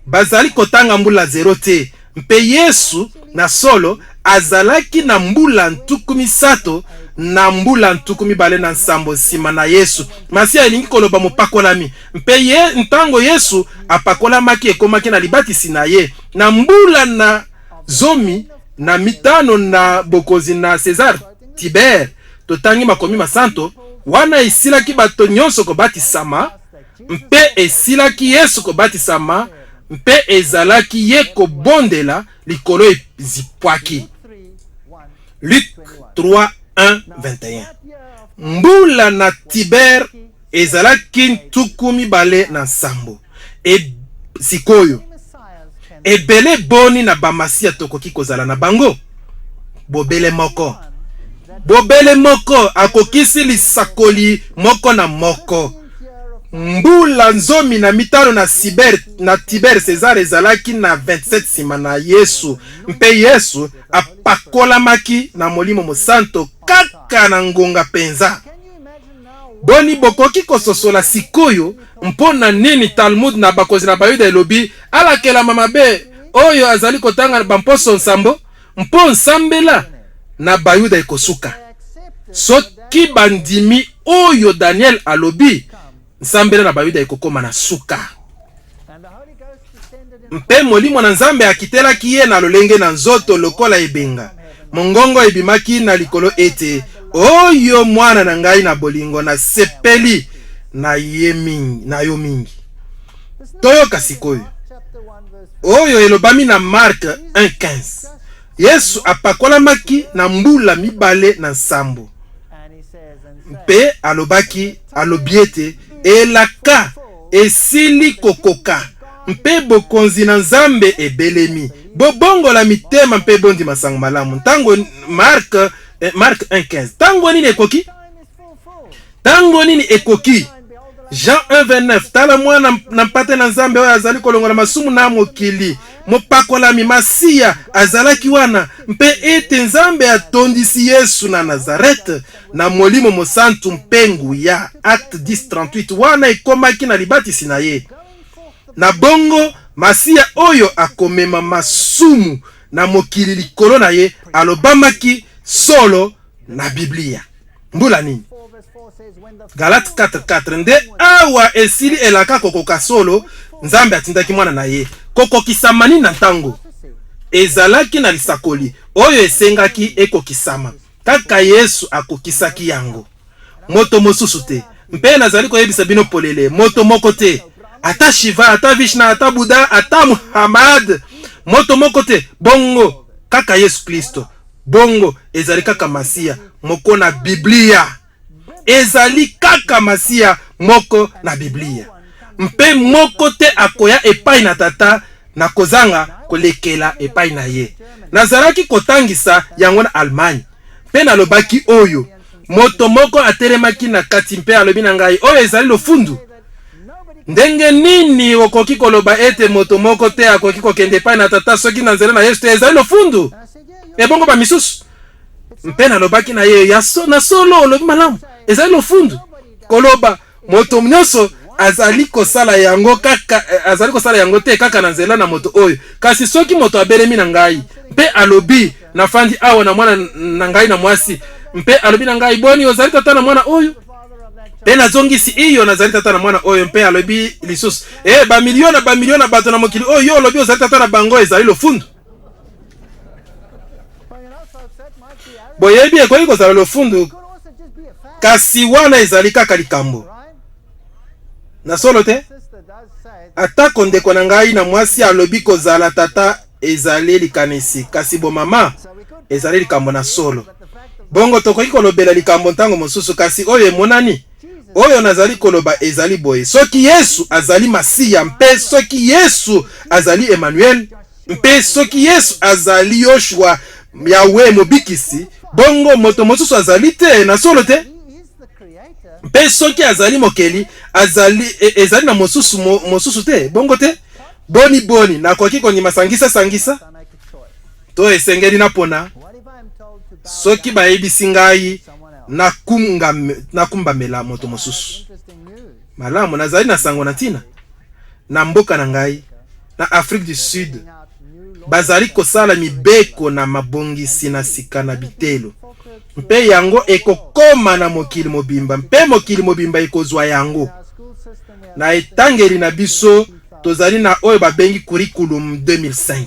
Bazali kotanga mbula zero te. Mpe Yesu, na solo, azalaki na mbula 30 na mbula 27 nsima na Yesu. Masiya elingi koloba mopakolami. Mpe ye, ntango Yesu apakolamaki, ekomaki na libatisi na ye, na mbula na 15 na bokonzi na Cesar Tiber, totangi makomi masanto, wana esilaki bato nyonso kobatisama, mpe esilaki Yesu kobatisama, mpe ezalaki ye kobondela, likolo ezipwaki. Luc 3, 1 21. Mbula na Tiber ezalaki 27. E, sikoyo ebele boni na bamasiya tokoki kozala na bango? Bobele moko. Bobele moko akokisi lisakoli moko na moko. Mbula 15 na Siber, na Tiber Cesar ezalaki na 27 nsima na Yesu, mpe Yesu apakolamaki na Molimo Mosanto kaka na ngonga mpenza. Boni bokoki kososola sikoyo mpo na nini Talmud na bakonzi na Bayuda elobi, Alakelama mabe oyo azali kotanga bamposo nsambo, mpo nsambela na Bayuda ekosuka. Soki bandimi oyo Daniel alobi, nsambela na Bayuda ekokoma na suka. Mpe Molimo na Nzambe akitelaki ye na lolenge na nzoto lokola ebenga. Mongongo ebimaki na likolo ete, Oyo Mwana na ngai na bolingo, nasepeli na ye mingi, na yo mingi. Toyoka sikoyo oyo elobami na Mark 1:15. Yesu apakolamaki na mbula 27 mpe alobaki, alobi ete elaka esili kokoka mpe bokonzi na Nzambe ebelemi. Bobongola mitema mpe bondima sango malamu. Ntango Mark, eh, Mark 1:15. Ntango nini ekoki? Ntango nini ekoki? Jean 1:29 Tala mwana na mpate na Nzambe oyo azali kolongola masumu na mokili. Mopakolami Masiya azalaki wana, mpe ete Nzambe atondisi Yesu na Nazarete na Molimo Mosantu mpe nguya. Acte 10:38 Wana ekomaki na libatisi na ye. Na bongo Masiya oyo akomema masumu na mokili likolo na ye alobamaki solo na Biblia. Mbula nini? Galate 4:4 Nde awa esili elaka kokoka solo, Nzambe atindaki Mwana na ye. Kokokisama nini na ntango? Ezalaki na lisakoli oyo esengaki ekokisama. Kaka Yesu akokisaki yango, moto mosusu te. Mpe nazali koyebisa bino polele, moto moko te, ata Shiva, ata Vishna, ata Buddha, ata Muhammad, moto moko te, bongo kaka Yesu Klisto. Bongo ezali kaka Masiya moko na Biblia. Ezali kaka Masiya moko na Biblia. Mpe moko te akoya epai na Tata na kozanga kolekela epai na ye. Nazalaki kotangisa yango na Allemagne, mpe nalobaki oyo. Moto moko atelemaki na kati mpe alobi na ngai, Oyo ezali lofundu. Ndenge nini okoki koloba ete moto moko te akoki kokende epai na Tata soki na nzela na Yesu te? Ezali lofundu. Ebongo bamisusu? Mpe nalobaki na ye, ya so, na solo olobi malamu, ezali lofundu koloba moto nyonso azali kosala yango kaka eh, azali kosala yango te kaka na nzela na moto oyo. Kasi soki moto abelemi na ngai mpe alobi, nafandi awa na mwana na ngai na mwasi, mpe alobi na ngai, boni ozali tata na mwana oyo? Mpe nazongisi, iyo, nazali tata na mwana oyo. Mpe alobi lisusu, e bamilio na bamilio na bato na mokili oyo yo olobi ozali tata na bango, ezali lofundu. Boyebi, ekoki kozala lofundu, kasi wana ezali kaka likambo na solo te. Atako ndeko na ngai na mwasi alobi kozala tata ezali likanisi, kasi bomama ezali likambo na solo. Bongo tokoki kolobela likambo ntango mosusu, kasi oyo emonani, oyo nazali koloba ezali boye: soki Yesu azali Masiya, mpe soki Yesu azali Emmanuel, mpe soki Yesu azali Yoshua, Yawe Mobikisi, bongo moto mosusu azali te na solo te. Mpe soki azali Mokeli, azali e, ezali na mosusu mo, mosusu te, bongo te. Boni boni nakoki kondima sangisa sangisa to esengeli napona? Soki bayebisi ngai nakumbamela moto mosusu, malamu, nazali na sango na ntina. Na mboka na ngai, na Afrique du Sud, bazali kosala mibeko na mabongisi na sika na bitelo, mpe yango ekokoma na mokili mobimba, mpe mokili mobimba ekozwa yango. Na etangeli na biso, tozali na oyo babengi curriculum 2005.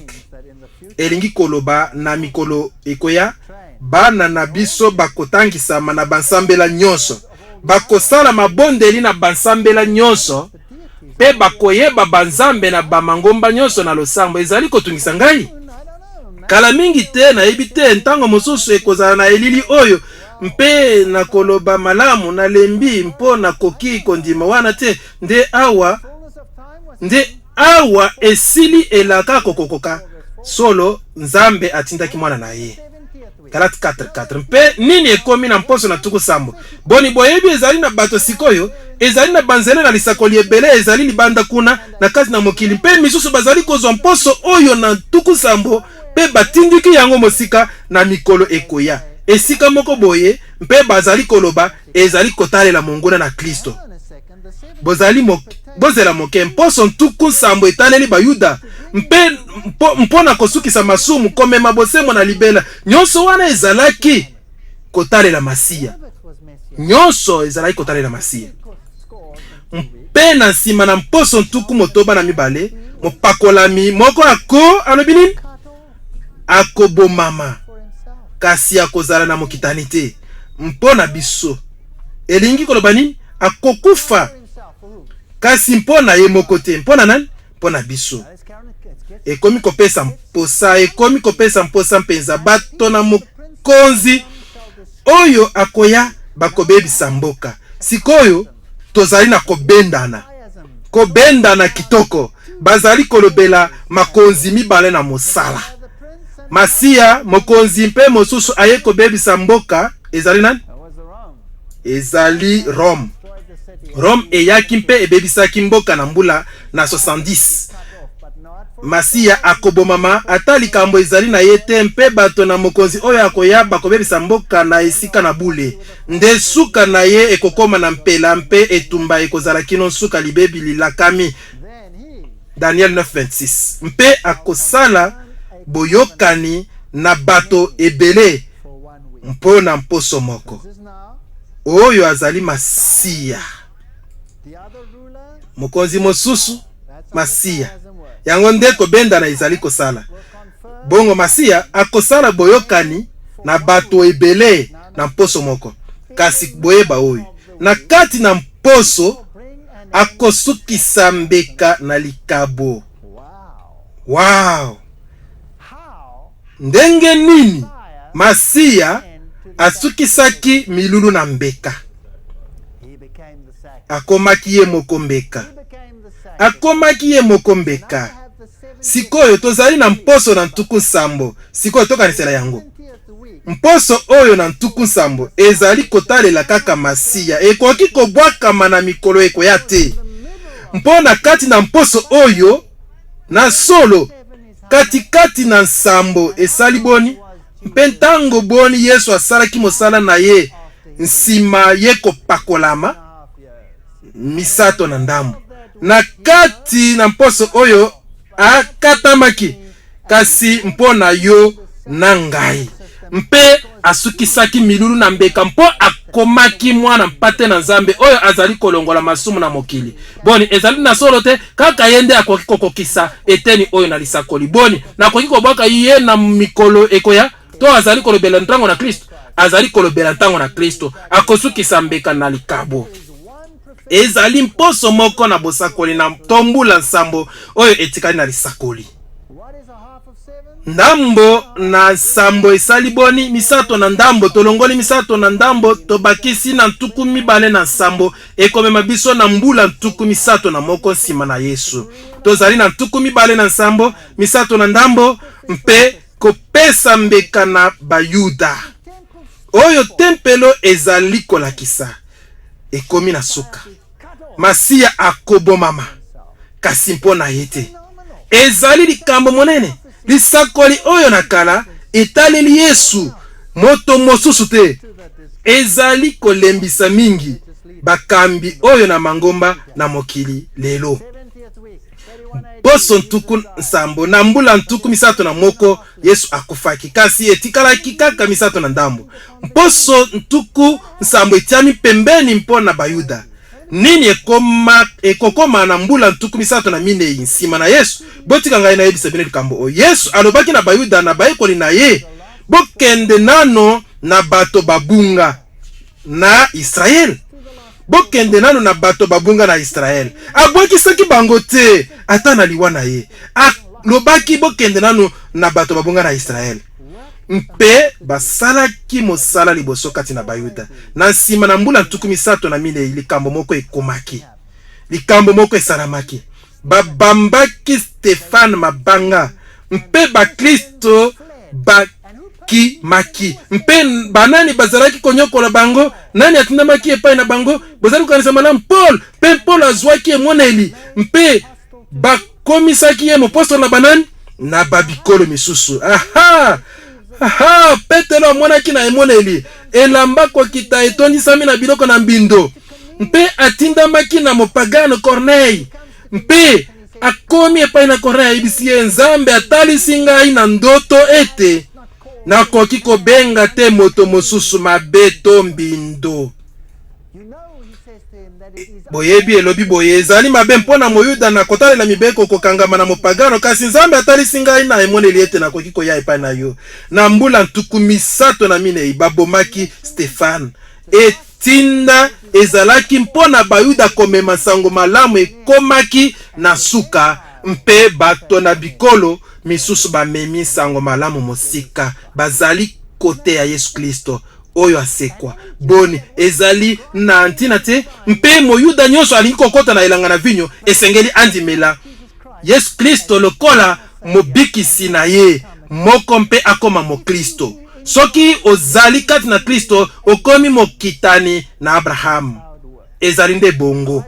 Elingi koloba na mikolo ekoya, bana na biso bakotangisama na bansambela nyonso, bakosala mabondeli na bansambela nyonso, mpe bakoyeba banzambe na bamangomba nyonso na losambo. Ezali kotungisa ngai kala mingi te, nayebi te, ntango mosusu ekozala na elili oyo. Mpe nakoloba, Malamu, nalembi mpo nakoki kondima wana te. Nde awa, nde awa esili elaka kokokoka. Solo, Nzambe atindaki Mwana na Ye. Galate 4:4. Mpe nini ekomi na mposo na tuku sambo? Boni, boyebi ezali na bato sikoyo, ezali na banzela na lisakoli ebele ezali libanda kuna na kati na mokili, mpe misusu bazali kozwa mposo oyo na ntuku sambo mpe batindiki yango mosika na mikolo ekoya, esika moko boye, mpe bazali koloba ezali kotalela monguna na Klisto. Bozali mo, bozela moke, mposo 70 etaleli Bayuda, mpe mpo, mpo na kosukisa masumu, komema bosembo na libela. Nyonso wana ezalaki kotalela Masiya. Nyonso ezalaki kotalela Masiya. Mpe na nsima na mposo 62, mopakolami moko ako, alobi nini? Akobomama, kasi akozala na mokitani te mpo na biso. Elingi koloba nini? Akokufa, kasi mpo na ye moko te. Mpo na nani? Mpo na biso. Ekomi kopesa mposa, ekomi kopesa mposa mpenza. Bato na mokonzi oyo akoya bakobebisa mboka. Sikoyo tozali na kobendana, kobendana kitoko. Bazali kolobela makonzi mibale na mosala. Masiya, mokonzi mpe mosusu aye kobebisa mboka, ezali nani? Ezali Rome. Rome eyaki mpe ebebisaki mboka na mbula na 70. Masiya akobomama ata likambo ezali na ye te, mpe bato na mokonzi oyo akoya bakobebisa mboka na esika na bule. Nde suka na ye ekokoma na mpela mpe etumba ekozala kino nsuka libebi lilakami. Daniel 9:26. Mpe akosala boyokani na bato ebele mpo na mposo moko. Oyo azali Masiya. Mokonzi mosusu, Masiya. Yango nde kobendana ezali kosala. Bongo Masiya akosala boyokani na bato ebele na mposo moko. Kasi boyeba oyo, na kati na mposo akosukisa mbeka na likabo. Wow! Ndenge nini Masiya asukisaki milulu na mbeka? Akomaki ye moko mbeka. Akomaki ye moko mbeka. Sikoyo tozali na mposo na 70. Sikoyo tokanisela yango. Mposo oyo na 70 ezali kotalela kaka Masiya. Ekoki kobwakama na mikolo ekoya te. Mpo na kati na mposo oyo, na solo, Katikati na nsambo esali boni, mpe ntango boni Yesu asalaki mosala na ye nsima ye kopakolama? Misato na ndambo. Na kati na mposo oyo akatamaki, kasi mpo na yo na ngai. Mpe asukisaki milulu na mbeka mpo akomaki mwana mpate na Nzambe oyo azali kolongola masumu na mokili. Boni, ezali na solo te? Kaka ye nde akoki kokokisa eteni oyo na lisakoli. Boni, nakoki kobwaka ye na mikolo ekoya? To azali kolobela ntango na Klisto? Azali kolobela ntango na Klisto. Akosukisa mbeka na likabo. Ezali mposo moko na bosakoli na to mbula nsambo oyo etikali na lisakoli. Ndambo na nsambo esali boni? Misato na ndambo. Tolongoli misato na ndambo, tobakisi na 27, ekomema biso na mbula 31 nsima na Yesu. Tozali na 27, misato na ndambo, mpe kopesa mbeka na Bayuda, oyo tempelo ezali kolakisa, ekomi na suka. Masiya akobomama, kasi mpo na ye te. Ezali likambo monene. Lisakoli oyo na kala etaleli Yesu, moto mosusu te. Ezali kolembisa mingi bakambi oyo na mangomba na mokili lelo. Poso 70 na mbula 31 Yesu akufaki, kasi etikalaki kaka misato na ndambo. Mposo 70 etiami pembeni mpo na Bayuda. Nini ekoma, ekokoma na mbula 34 nsima na Yesu? Botika ngai nayebisa bino likambo oyo. Yesu alobaki na Bayuda na bayekoli na ye, Bokende nano na bato babunga na Israele. Bokende nano na bato babunga na Israele. Abwakisaki bango te ata na liwa na ye. Alobaki, Bokende nano na bato babunga na Israele. Mpe basalaki mosala liboso kati na Bayuda. Na nsima na mbula 34, likambo moko ekomaki. Likambo moko esalamaki. Babambaki Stefane mabanga, mpe baklisto bakimaki. Mpe banani bazalaki konyokola bango? Nani atindamaki epai na bango? Bozali kokanisa malamu? Paul. Mpe Paul azwaki emoneli, mpe bakomisaki ye mopostolo na banani? Na babikolo misusu. Aha! Aha! Petelo amonaki na emoneli elamba kokita etondisami na biloko na mbindo, mpe atindamaki na mopagano Corneille, mpe akomi epai na Corneille, ayebisi ye, Nzambe atalisi ngai na ndoto ete nakoki kobenga te moto mosusu mabe to mbindo. Boyebi, elobi boye, ezali mabe mpo na Moyuda na kotalela mibeko kokangama na mopagano, kasi Nzambe atalisi ngai na emoneli ete nakoki koya epai na yo. Na mbula 34 babomaki Stefane. Etinda ezalaki mpo na Bayuda komema nsango malamu ekomaki na suka, mpe bato na bikolo misusu bamemi nsango malamu mosika, bazali koteya Yesu Klisto oyo asekwa. Boni, ezali na ntina te? Mpe Moyuda nyonso alingi kokota na elanga na vinyo, esengeli andimela Yesu Klisto lokola Mobikisi na ye moko mpe akoma Moklisto. Soki ozali kati na Klisto, okomi mokitani na Abraham. Ezali nde bongo.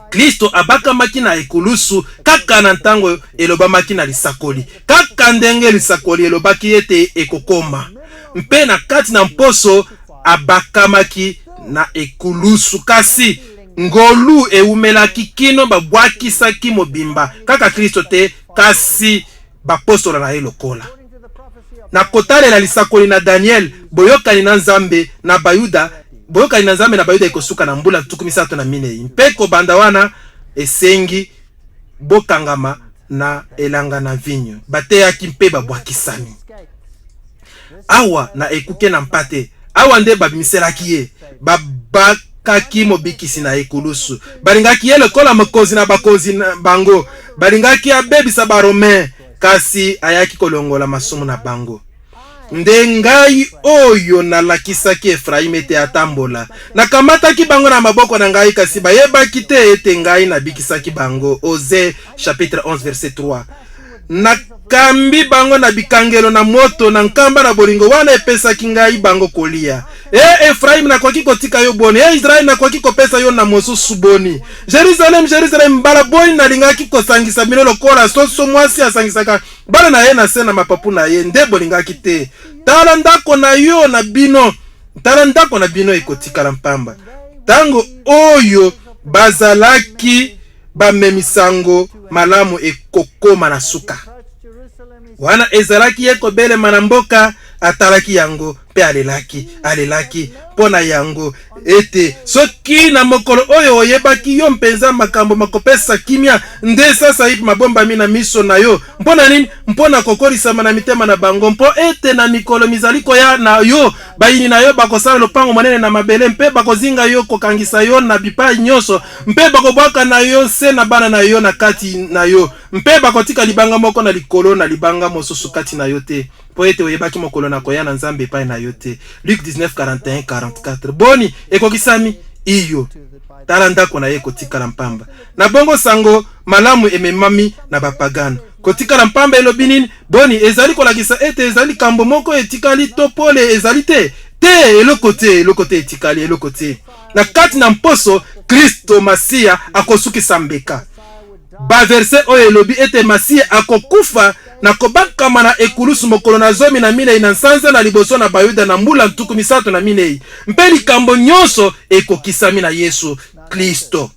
Klisto abakamaki na ekulusu kaka na ntango elobamaki na lisakoli, kaka ndenge lisakoli elobaki ete ekokoma. Mpe na kati na mposo abakamaki na ekulusu, kasi ngolu ewumelaki kino babwakisaki mobimba kaka Klisto te, kasi bapostola na ye lokola. Na kotalela lisakoli na Daniel, boyokani na Nzambe na Bayuda, boyokani na Nzambe na Bayuda ekosuka na mbula 34, mpe kobanda wana esengi bokangama na elanga na vinyo. Bateyaki mpe babwakisami. Awa na ekuke na mpate, awa nde babimiselaki ye, babakaki mobikisi na ekulusu. Balingaki ye lokola mokonzi na bakonzi na bango, balingaki abebisa Baromain, kasi ayaki kolongola masumu na bango. Nde ngai oyo nalakisaki Efraime ete atambola, nakamataki bango na maboko na ngai, kasi bayebaki te ete ngai nabikisaki bango. Oze chapitre 11 verset 3. Nakambi bango na bikangelo na moto, na nkamba na bolingo wana epesaki ngai bango kolia. E Efraime, nakoki kotika yo boni? E Israele, nakoki kopesa yo na mosusu boni? Jerusalem, Jerusalem, mbala boni nalingaki kosangisa bino lokola soso mwasi asangisaka bana na ye na se na mapapu na ye, nde bolingaki te. Tala ndako na yo na bino, tala ndako na bino ekotikala mpamba. Tango oyo bazalaki bamemi sango malamu ekokoma na suka. Wana ezalaki ye kobelema na mboka, atalaki yango mpe alelaki, alelaki mpo na yango ete, Soki na mokolo oyo oyebaki yo mpenza makambo makopesa kimia, nde sasaipi mabombami na miso na yo. Mpo na nini? Mpo na kokolisama na mitema na bango, mpo ete na mikolo mizali koya na yo, bayini na yo bakosala lopango monene na mabele, mpe bakozinga yo kokangisa yo na bipai nyonso, mpe bakobwaka na yo nse na bana na yo na kati na yo, mpe bakotika libanga moko na likolo na libanga mosusu kati na yo te, mpo ete oyebaki mokolo na koya na Nzambe epai na yo te. Luc 19, 41, 44. Boni, ekokisami? Iyo. Tala ndako na ye ekotikala mpamba. Na bongo sango malamu ememami na bapagano. Kotikala mpamba elobi nini? Boni, ezali kolakisa ete ezali likambo moko etikali to pole ezali te? Te, eloko te, eloko te etikali, eloko te. Na kati na mposo, Klisto Masiya akosukisa mbeka. Baverse oyo elobi ete Masiya akokufa na kobakama na ekulusu mokolo na 14 na nsanza na liboso na Bayuda na mbula 34, mpe likambo nyonso ekokisami na Yesu Klisto.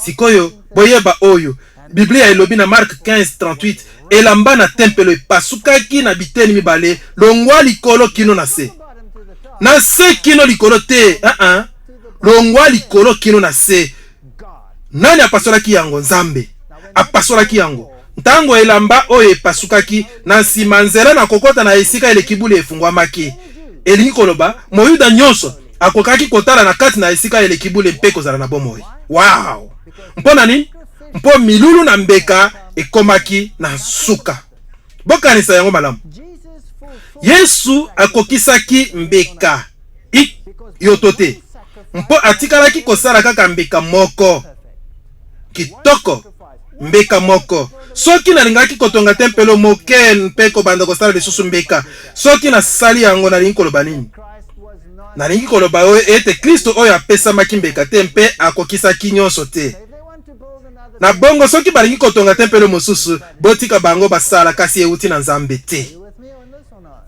Sikoyo boyeba oyo Biblia elobi na Mark 15:38, elamba na tempelo epasukaki na biteni mibale longwa likolo kino na se. Na se kino likolo te, uh -uh. Longwa likolo kino na se. Nani apasolaki yango? Nzambe apasolaki yango. Ntango elamba oyo epasukaki, na nsima nzela na kokota na esika eleki bule efungwamaki. Elingi koloba, Moyuda nyonso akokaki kotala na kati na esika eleki bule mpe kozala na bomoi. Wow! Mpo na nini? Mpo milulu na mbeka ekomaki na nsuka. Bokanisa yango malamu. Yesu akokisaki mbeka iyo to te? Mpo atikalaki kosala kaka mbeka moko kitoko, mbeka moko. Soki nalingaki kotonga tempelo moke mpe kobanda kosala lisusu mbeka, soki nasali yango, nalingi koloba nini? Nalingi koloba oyo ete Klisto oyo apesamaki mbeka te mpe akokisaki nyonso te. Na bongo, soki balingi kotonga tempelo mosusu, botika bango basala, kasi euti na Nzambe te.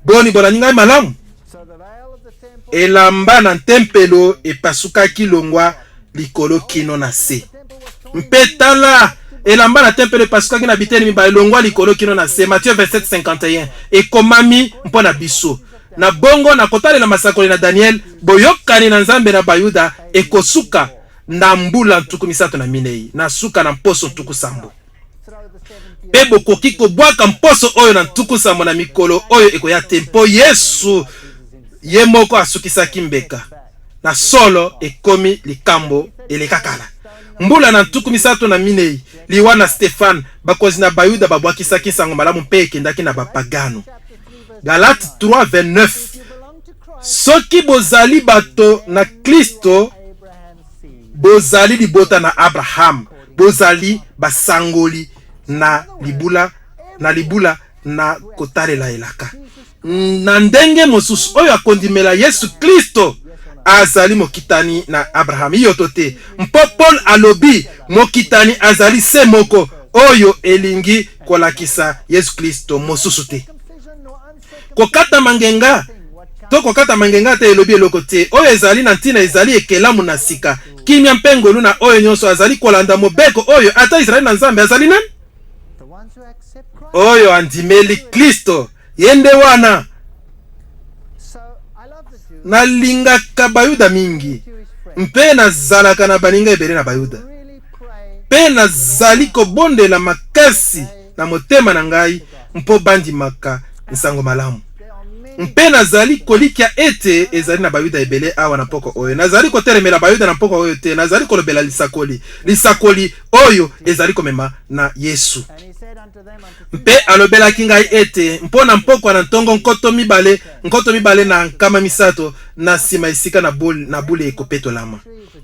Boni, bolandi ngai malamu? Elamba na ntempelo epasukaki longwa likolo kino na se. Mpe tala, elamba na tempelo epasukaki na biteni mibale longwa likolo kino na se. Matthieu 27:51 ekomami mpo na biso. Na bongo, na kotalela masakoli na Daniel, boyokani na Nzambe na Bayuda ekosuka na mbula 34, na suka na mposo 70. Mpe bokoki kobwaka mposo oyo na 70 na mikolo oyo ekoya te, mpo Yesu ye moko asukisaki mbeka. Na solo, ekomi likambo eleka kala. Mbula na 34, liwa na Stefane, bakonzi na Bayuda babwakisaki nsango malamu mpe ekendaki na bapagano. Galate 3:29 Soki bozali bato na Klisto, bozali libota na Abraham, bozali basangoli na libula na libula na kotalela elaka. Na ndenge mosusu, oyo akondimela Yesu Klisto azali mokitani na Abraham, iyo to te? Mpo Paul alobi mokitani azali se moko, oyo elingi kolakisa Yesu Klisto, mosusu te. Kokatama ngenga to kokatama ngenga te elobi eloko te. Oyo ezali na ntina ezali ekelamu na sika, kimia mpe ngolu na oyo nyonso azali kolanda mobeko oyo. Ata Israele na Nzambe azali nani? Oyo andimeli Klisto, ye nde wana. Nalingaka Bayuda mingi mpe nazalaka na baninga ebele na Bayuda, mpe nazali kobondela makasi na motema na ngai mpo bandimaka nsango malamu. Mpe nazali kolikya ete ezali na Bayuda ebele awa na mpokwa oyo. Nazali kotelemela Bayuda na mpokwa oyo te. Nazali kolobela lisakoli, lisakoli oyo ezali komema na Yesu. Mpe alobelaki ngai ete mpo na mpokwa na ntongo 2300 na nsima esika na bule, na bule ekopetolama.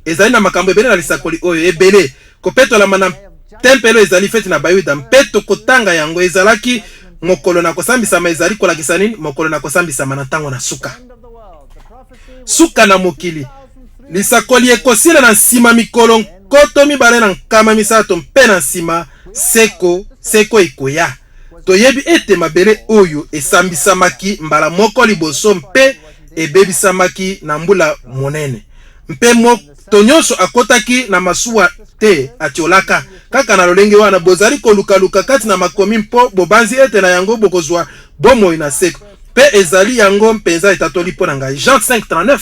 Ezali na makambo ebele na lisakoli oyo, ebele. Kopetolama na tempelo ezali feti na Bayuda, mpe tokotanga yango. Ezalaki mokolo na kosambisama. Ezali kolakisa nini? Mokolo na kosambisama na ntango na suka, suka na mokili. Lisakoli ekosila na nsima mikolo 2300, mpe na nsima seko seko ekoya. Toyebi ete mabele oyo esambisamaki mbala moko liboso mpe ebebisamaki na mbula monene, mpe moto nyonso akotaki na masuwa te atiolaka. Kaka na lolenge wana, bozali kolukaluka kati na makomi mpo bobanzi ete na yango bokozwa bomoi na seko, mpe ezali yango mpenza etatoli mpo na ngai. Jean 5:39.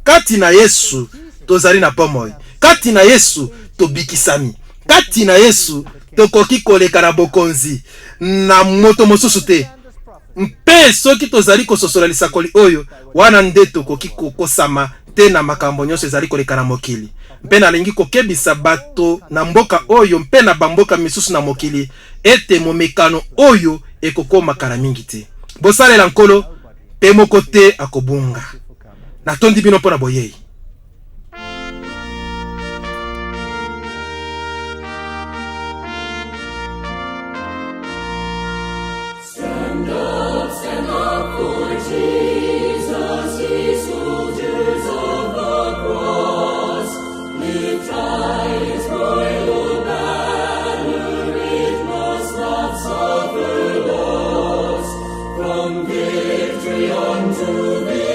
Kati na Yesu tozali na bomoi. Kati na Yesu tobikisami. Kati na Yesu tokoki koleka na bokonzi, na moto mosusu te. Mpe soki tozali kososola lisakoli oyo, wana nde tokoki kokosama te na makambo nyonso ezali koleka na mokili. Mpe nalingi kokebisa bato na mboka oyo mpe na bamboka misusu na mokili ete momekano oyo ekokoma kala mingi te. Bosalela Nkolo, mpe moko te akobunga. Natondi bino mpo na boyei. Stand up, stand up for Jesus, ye soldiers of the cross. Lift high his royal banner, it must not suffer loss. From victory unto victory.